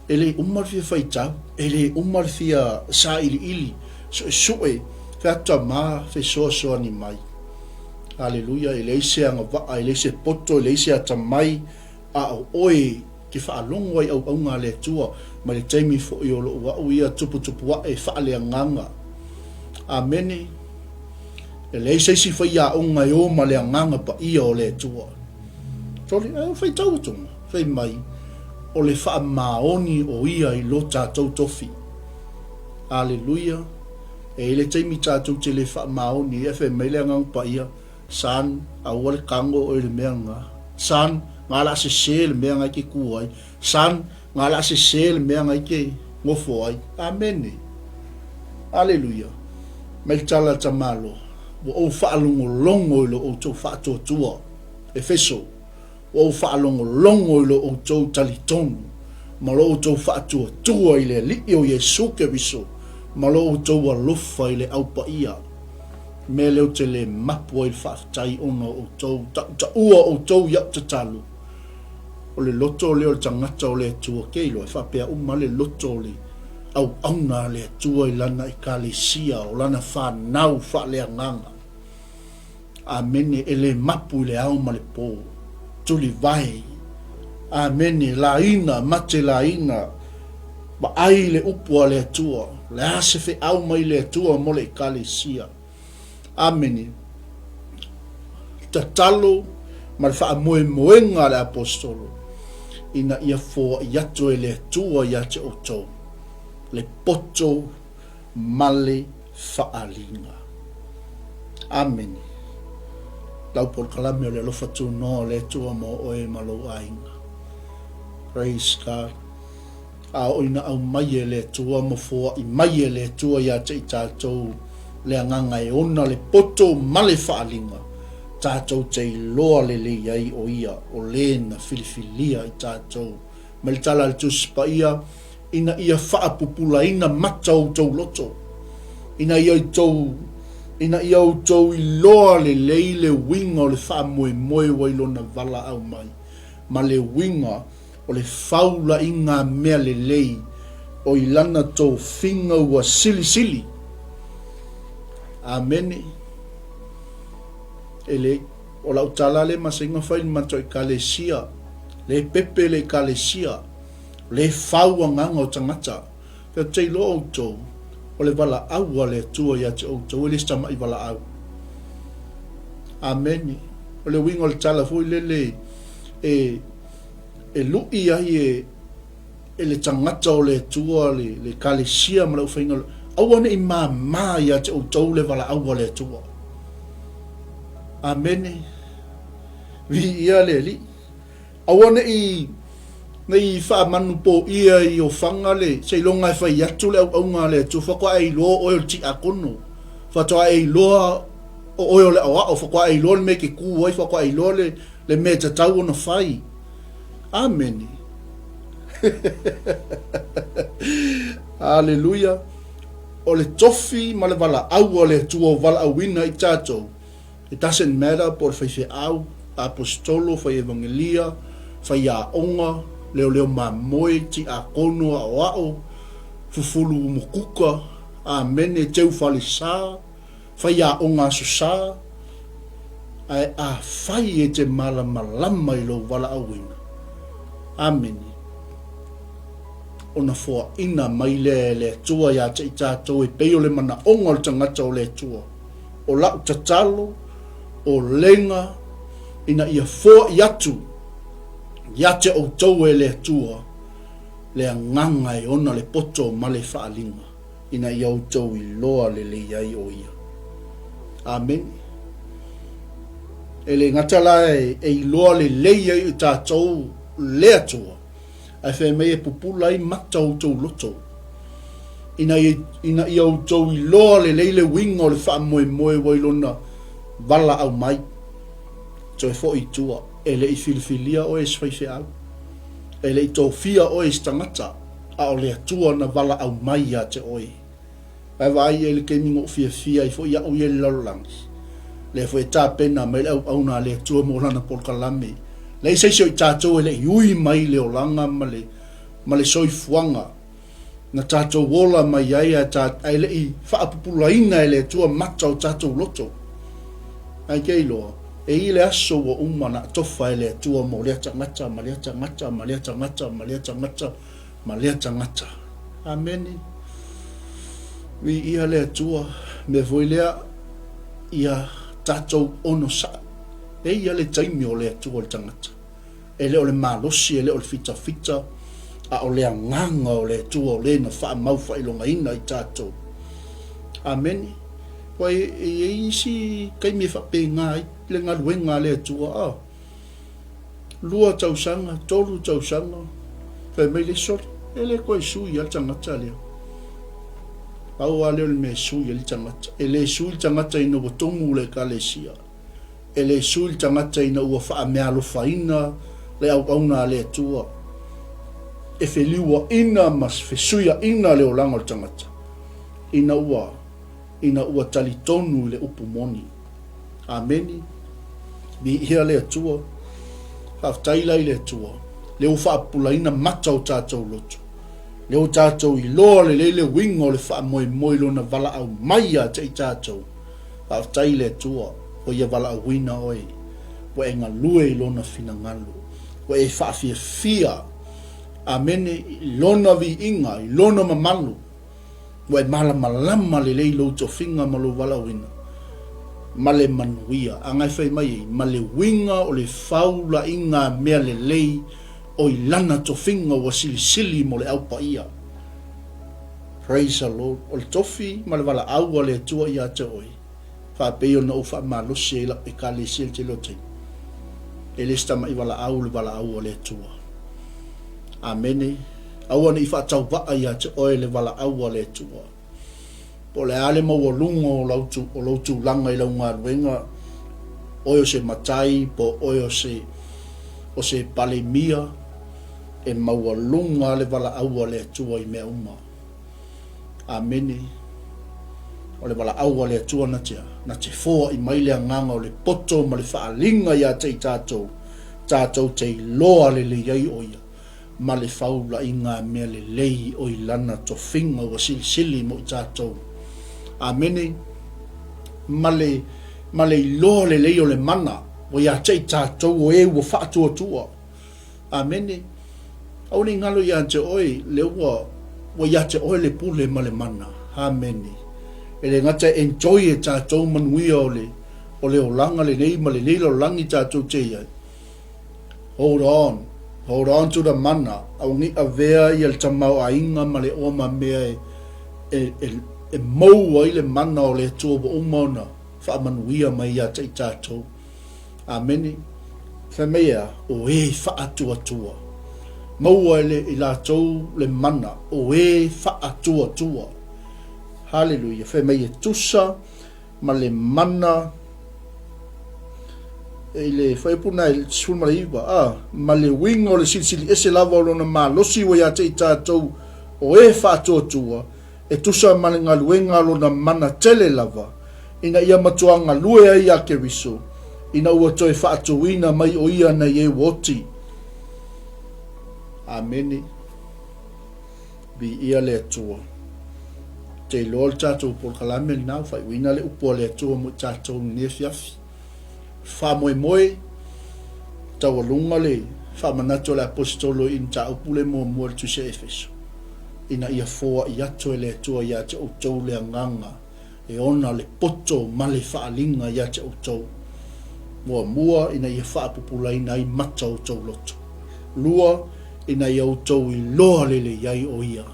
e le uma le fia faitau, e le uma le fia sailiili, suesue, featama, fesoasoani mai. Aleluia, e leai se agavaa, e leai se poto, e leai se atamai, a o oe e te faalogo ai i auauna a le Atua mai le taimi foi o lou au ia tuputupuae faaleagaga. Amene. E leai se isi faiaoga e o ma le Agaga Paia o le Atua. Sole, ae o faitau atuga, fai mai, o le faamaoni o ia i lo tatou tofi. Aleluia. E i ai le taimi tatou te le faamaoni ai, ae fai mai le Agaga Paia, Son, aua le tago oe i le mea lena. Son, nga la sese le mea nga e te ku ai. Son, nga la sese le mea nga e te nofo ai. Amene. Aleluia. Mai le tala a tamaloa, ua ou faalogologo i lo outou faatuatua. Efeso, ua ou faalogologo i lo outou talitonu ma lo outou faatuatua i le Alii o Iesu Keriso ma lo outou alofa i le Au Paia. Mea lea ou te le mapu ai i le faafetai ona o outou, tautaua outou i au tatalo. O le loto lea o le tagata o le Atua ke iloa e faapea uma le loto o le auauna a le Atua i lana Ekalesia, o lana fanau faaleagaga. Amene, e le mapu i le ao ma le po. Tulivae. Amene, laina, mate laina, vaai i le upu a le Atua. O le a se feau mai le Atua mo le Ekalesia? Amene. Tatalo ma le faamoemoega a le Aposetolo ina ia foai atu e le Atua ia te outou le poto ma le faaliga. Amene. Lau polokalame o le alofa tunoa o le Atua mo oe ma lou aiga. Praise God. A oo ina aumai e le Atua ma foai mai e le Atua ia te i tatou le agaga e ona le poto ma le faaliga, tatou te iloa lelei ai o Ia o le na filifilia i tatou. Mai le tala a le Tusi Paia, ina ia faapupulaina mata o outou loto, ina ia outou, ina ia outou iloa lelei le uiga o le faamoemoe ua i lona valaau mai, ma le uiga o le faulaiga mea lelei o i lana tofiga ua silisili. Amene. E le, o lau tala le masaiga fai le matou Ekalesia, le pepe le Ekalesia, le fau agaga o tagata. Ou te iloa outou, o le valaau a le Atua ia te outou, e le se tama'i valaau. Amene. O le uiga o le tala foi lele e, e lu'i ai e, e le tagata o le Atua le, le Ekalesia ma le aufaiga, aua ne i māmā ia te outou le valaau a le Atua. Amene. Viia le Alii. Aua ne i ne i faamanupōia i ofaga le seiloga e fai atu le auauna a le Atua, faatoa e iloa o oe o le tiakono, faatoa e iloa o oe o le aoao, faatoa e iloa le mea e te kū ai, faatoa e iloa le, le mea e tatau ona fai. Amene. Aleluia. O le tofi ma le valaau a le Atua o valaauina i tatou, It doesn't matter po o le faifeau, aposetolo, fai evangelia, faiaoga, leoleo mamoe, tiakono, aoao, fufulu umukuka, amene, teu falesa, faiaoga aso sa, ae afai e te malamalama i lou valaauina, amene, ona foaina mai lea e le Atua ia te i tatou e pei o le manaoga o le tagata o le Atua. O lau tatalo, o lega, ina ia foai atu ia te outou e le Atua le agaga e ona le poto ma le faaliga, ina ia outou iloa lelei ai o Ia. Amene. E le gata la e iloa lelei ai i tatou le Atua, Ae fai mai e pupula ai mata o outou loto, ina ia, ina ia outou iloa lelei le uiga o le faamoemoe ua i lona valaau mai. Toe foi i tua. E le i filifilia oe e se faifeau. E le i tofia oe e se tagata, a o le Atua na valaau mai ia te oe. Ae vaai i ai le taimi na ou fiafia ai foi au ia i le lalolagi. Lea foi e tapena mai le auauna a le Atua mo lana polokalame. Leai se isi o i tatou e le i ui mai i le olaga ma le, ma le soifuaga na tatou ola mai ai ae, ta, ae le i faapupulaina e le Atua mata o tatou loto. Ae ke iloa, e i le aso ua uma na tofa e le Atua mo lea tagata, ma lea tagata, ma lea tagata, ma lea tagata, ma lea tagata. Amene. Viia le Atua, mea foi lea, ia tatou onosai. E ia le taimi o le Atua le tagata. E le o le malosi, e le o le fitafita, a o le agaga o le Atua o le na faamau faailogaina i tatou. Amene. Ua e i ai isi taimi e faapena ai le galuega a le Atua, a. 2 tausaga, 3 tausaga, fai mai le soli, e le toe sui lava le tagata lea. Pau lava lea o le mea e sui ai le tagata. E le sui le tagata ina ua tumu le ekalesia. E le sui le tagata ina ua faameaalofaina le auauna a le Atua. E feliuaina ma fesuiaina le olaga o le tagata ina ua ina ua talitonu i le upu moni. Ameni. Viia le Atua. Faafetai la i le Atua, lea ua faapupulaina mata o tatou loto, lea ua tatou iloa lelei le uiga o le faamoemoe i Lona valaau mai ia te i tatou. Faafetai i le Atua, ua Ia valaauina oe, ua e galue i Lona finagalo, ua e faafiafia, amene, i Lona viiga, i Lona mamalu. Ua e malamalama lelei lou tofiga ma lou valaauina, ma le manuia. A na e fai mai ai, ma le uiga o le faulaiga mea lelei o i lana tofiga ua silisili mo le Au Paia. Praise the Lord. O le tofi ma le valaau a le Atua ia te oe, faapei ona ou faamalosi ai lau Ekalesia i le tele o taimi. E le se tama'i valaau le valaau a le Atua. Amene. Aua ne i faatauvaa ia te oe le valaau a le Atua. Po o le a le maualuga o lau, o lou tulaga i lau galuega, oe o se matai, po o oe o se, o se palemia, e maualuga le valaau a le Atua i mea uma. Amene. O le valaau a le Atua na te, na te foai mai le agaga o le poto ma le faaaliga ia te i tatou, tatou te iloa lelei ai o ia, ma le faulaiga mea lelei o i lana tofiga ua silisili mo i tatou. Amene. Ma le, ma le iloa lelei o le mana ua ia te i tatou o e ua faatuatua. Amene. Aua ne i galo ia te oe, lea ua, ua ia te oe le pule ma le mana. Amene. E le gata e enjoy e tatou manuia o le, o le olaga lenei ma lenei lalolagi tatou te i ai. Hold on. Hold on to the mana. Aua ne i avea ia le tamaoaiga ma le oa ma mea e, e, e, e mou ai le mana o le Atua ua uma ona faamanuia mai ia te i tatou. Amene. Fai mai e a? O e faatuatua. Maua e le, i latou le mana, o e faatuatua. Haleluia. Fai mai e tusa ma le mana i le fuaiupu na i le 19, a, ma le uiga o le silisili ese lava o lona malosi ua ia te i tatou o e faatuatua, e tusa ma le galuega a lona mana tele lava, ina ia matua galue ai iā Keriso, ina ua toe faatuina mai o ia nai e ua oti. Amene. Viia le Atua. Te iloa le tatou polokalame lena, ua faaiuina le upu a le Atua mo i tatou i lenei afiafi. Faamoemoe, taualuga le faamanatu a le Aposetolo i mataupu le muamua i le Tusi a Efeso, ina ia foai atu e le Atua ia te outou le agaga e ona le poto ma le faaaliga ia te outou. Muamua, ina ia faapupulaina ai mata o outou loto. Lua, ina ia outou iloa lelei ai o Ia.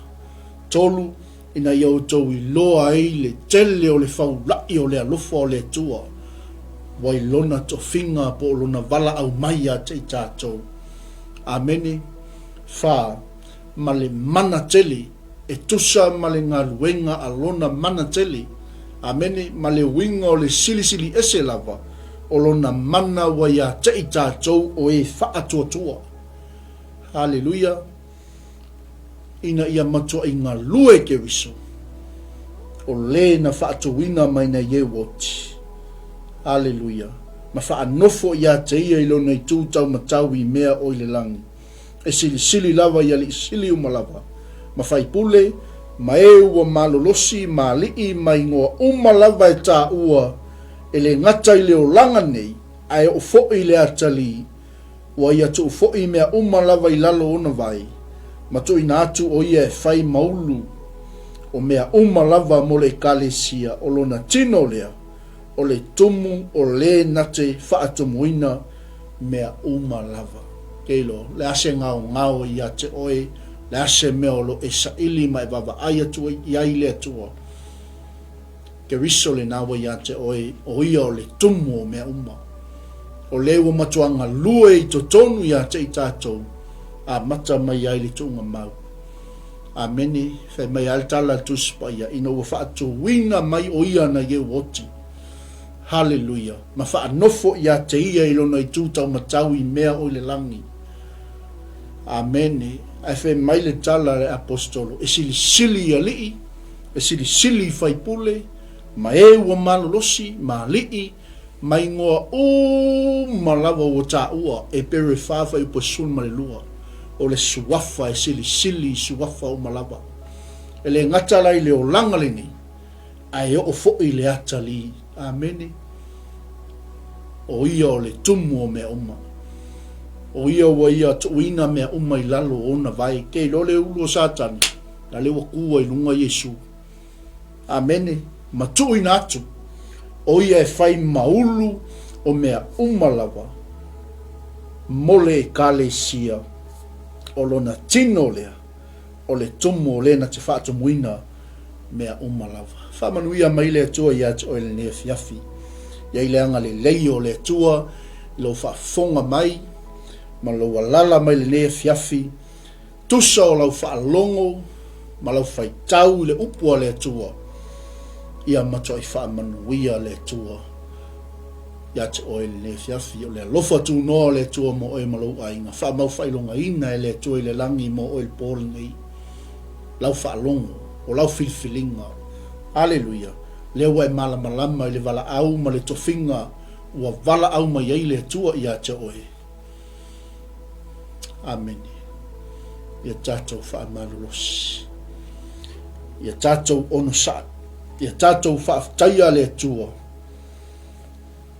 Tolu, ina ia outou iloa ai le tele o le faula'i o le alofa o le Atua, ua i Lona tofiga po o Lona valaau mai ia te i tatou. Amene. Fa, ma le mana tele, e tusa ma le galuega a Lona mana tele. Amene. Ma le uiga o le silisili ese lava O Lona mana ua ia te i tatou o e faatuatua. Haleluia! Ina ia matuai galue Keriso, o le na faatuina mai nei e oti. Haleluia! Ma faanofo ia te ia i lona itu taumatau i mea o i le lagi. E silisili lava i alii sili uma lava, ma faipule, ma e ua malolosi, ma alii, ma igoa uma lava e taua, e le gata i le olaga nei, ae oo foi i le atalii, ua ia tuu foi mea uma lava i lalo ona vai, ma tuuina atu o ia e fai ma ulu o mea uma lava mo le Ekalesia, o lona tino lea, o le tumu o le na te faatumuina mea uma lava. Keilo, le a se gaogao ia te oe, le a se mea o lo e saili ma e vaavaai atu ai i ai le Atua, Keriso lena ua ia te oe, o ia o le tumu o mea uma. O le ua matua galue i totonu ia te i tatou, amata mai ai le tuuga mau. Amene, fai mai a le tala a le Tusi Paia, ina ua faatuina mai o ia na i ua oti. Haleluia! Ma faanofo ia te ia i lona itu taumatau i mea o i le lagi. Amene. Ae fai mai le tala a le Aposetolo, e silisili i alii, e silisili i faipule, ma e ua malolosi, ma alii, ma igoa uma lava ua taua e Pere 4 fuaiupu 12, o le suafa e silisili i suafa uma lava. E le gata la i le olaga lenei, ae oo foi i le atalii. Amene. O ia o le tumu o mea uma. O ia ua ia tuuina mea uma i lalo o ona vae. Ke iloa le ulu o Satani, la le ua ku ai luga Iesu. Amene. Ma tuuina atu, o ia e fai ma ulu o mea uma lava mo le Ekalesia, o lona tino lea, o le tumu o le na te faatumuina mea uma lava. Faamanuia mai le Atua ia te oe lenei afiafi. Ia i le agalelei o le Atua i lou faafofoga mai ma lou alala mai lenei afiafi, Tusa o lau faalogo ma lau faitau i le upu a le Atua, ia matuai faamanuia le Atua ia te oe i lenei afiafi. O le alofa tunoa o le Atua mo oe ma lou aiga, faamau faailogaina e le Atua i le lagi mo oe i le po lenei. Lau faalogo, o lau filifiliga. Aleluia! Lea ua e malamalama i le valaau ma le tofiga ua valaau mai ai le Atua ia te oe. Amene. Ia tatou faamalolosi. Ia tatou onosai. Ia tatou faafetaia le Atua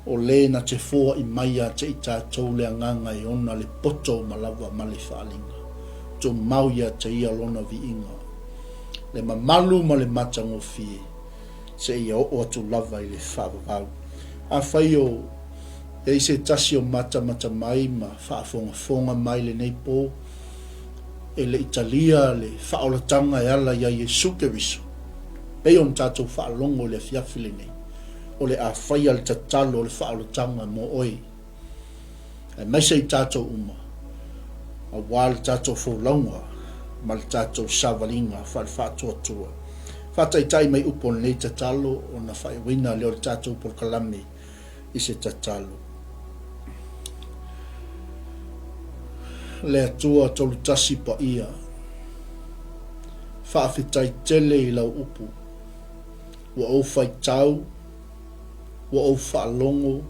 o le na te foai mai ia te i tatou le agaga e ona le poto uma lava ma le faaaliga. Tumau ia te ia lona viiga, le mamalu ma le matagofie, seia oo atu lava i le faavavau. Afai o i ai se tasi o matamata mai ma faafogafoga mai lenei po, e le i talia le faaolataga e ala iā Iesu Keriso, pei ona tatou faalogo i le afiafi lenei, o le a faia le tatalo o le faaolataga mo oe, aemaise i tatou uma, aua le tatou folauga ma le tatou savaliga faale-faatuatua. Faataitai mai upu o lenei tatalo ona faaiuina lea o le tatou polokalame i se tatalo. Le Atua Tolutasi Paia, faafetai tele i lau upu. Ua ou faitau, ua ou faalogo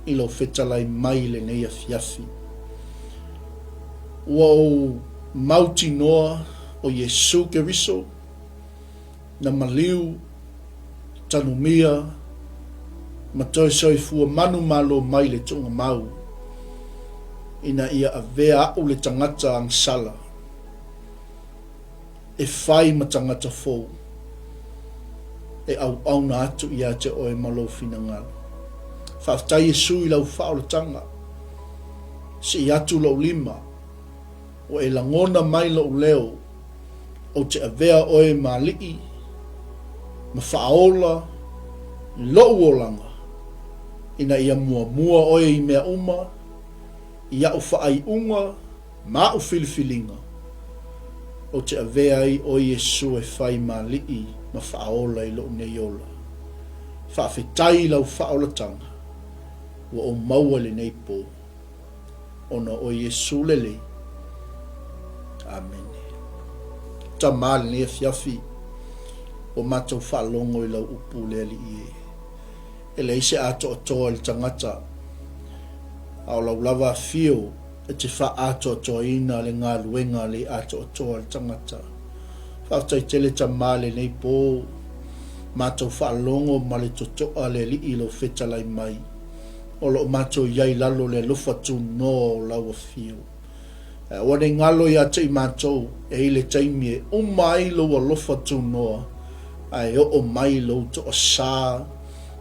i lou fetalai mai i lenei afiafi. Ua ou mautinoa o Iesu Keriso na maliu, tanumia, ma toe soifua manumalo mai le tuugamau, ina ia avea aʻu le tagata agasala e fai ma tagata fou e auauna atu ia te oe ma lou finagalo. Faafetai Iesu i lau faaolataga. Sii atu lou lima, ua e lagona mai lou leo, ou te avea oe ma alii ma faaola i lou olaga, ina ia muamua oe i mea uma, i aʻu faaiuga ma aʻu filifiliga, ou te avea ai ʻoe Iesu e fai ma alii ma faaola i lou nei ola. Faafetai i lau faaolataga. Ua ou maua i lenei po, ona o Iesu lelei. Amene. Tama lenei afiafi, ua matou faalogo i lau upu le Alii e. E leai se atoatoa i le tagata, a o lau lava afio e te faaatoatoaina le galuega le atoatoa a le tagata. Faafetai tele Tama lenei po, matou faalogo ma le totoa le Alii i lou fetalai mai. O lo o matou i ai i lalo o le alofa tunoa o lau afio. Ae aua ne i galo ia te i matou, e i le taimi e uma ai lou alofa tunoa, ae oo mai lou toasā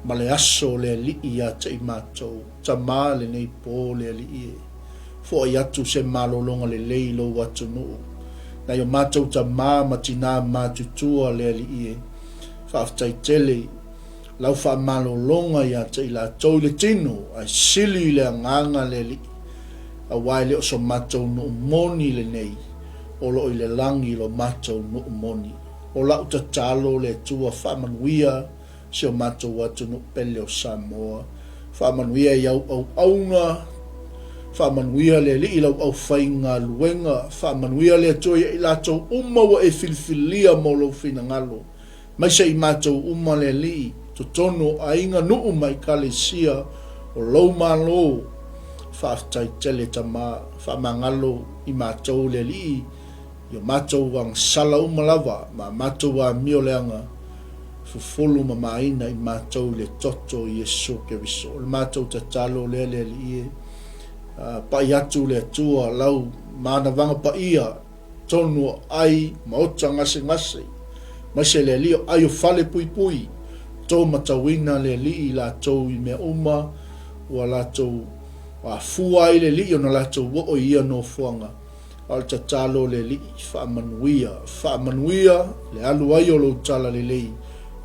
ma le aso o le Alii ia te i matou. Tama lenei po le Alii e. Foai atu se malologa lelei i lou atunuu. Nai o matou tama ma tinā matutua le Alii e. Faafetai tele lau faamalologa ia te i latou i le tino ae sili i le agaga le Alii, aua e le o so matou nuu moni lenei, o lo o i le lagi lo matou nuu moni. O lau tatalo le Atua faamanuia si o matou atunuu pele o Samoa. Faamanuia i au auauna, faamanuia le Alii i lau aufaigaluega, faamanuia le Atua ia i latou uma ua e filifilia mo lou finagalo, aemaise i matou uma le Alii, totonu o aiga, nuu ma ekalesia o lou Malo. Faafetai tele Tama, faamagalo i matou le Alii i o matou agasala uma lava ma a matou amio leaga, fufulu ma maina i matou i le toto o Iesu Keriso. O le matou tatalo lea le Alii e, pai atu le Atua lau manavaga paia tonu o ai maota gasegase, maise le Alii o ai o fale puipui, to matauina le Alii i latou i mea uma ua latou afua ai le Alii ona latou oo i ia nofoaga. A o le tatalo o le Alii, faamanuia, faamanuia le alu ai o lou talalelei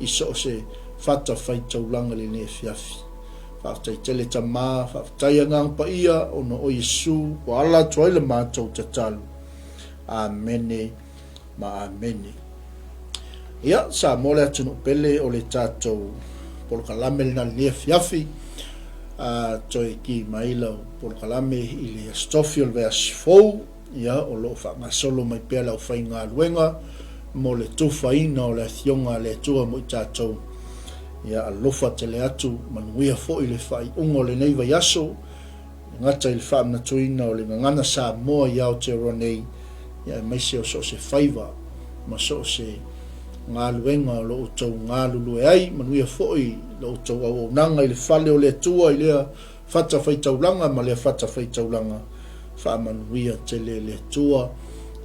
i so o se fatafaitaulaga i lenei afiafi. Faafetai tele Tama, faafetai Agaga Paia ona o Iesu ua ala atu ai le matou tatalo. Amene ma amene. Ia, Samoa le atunuu pele o le tatou polokalame lena i lenei afiafi. A toe ki mai lau polokalame i le Aso Tofi o le vaiaso fou, ia, o lo o faagasolo mai pea le aufaigaluega mo le tufaina o le Afioga a le Atua mo i tatou. Ia, alofa tele atu, manuia foi le faaiuga o lenei vaiaso. E gata i le faamanatuina o le gagana Samoa i Aotearoa nei, aemaise o so o se faiva ma so o se galuega o lo outou galulue ai. Manuia foi lo outou auaunaga i le fale o le Atua i lea fatafaitaulaga ma lea fatafaitaulaga. Faamanuia tele le Atua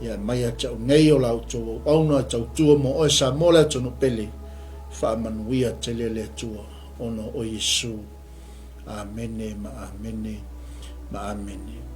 ia aumai ia te au nei o la outou auauna e tautua mo oe Samoa le atunuu pele. Faamanuia tele le Atua ona o Iesu. Amene ma amene ma amene.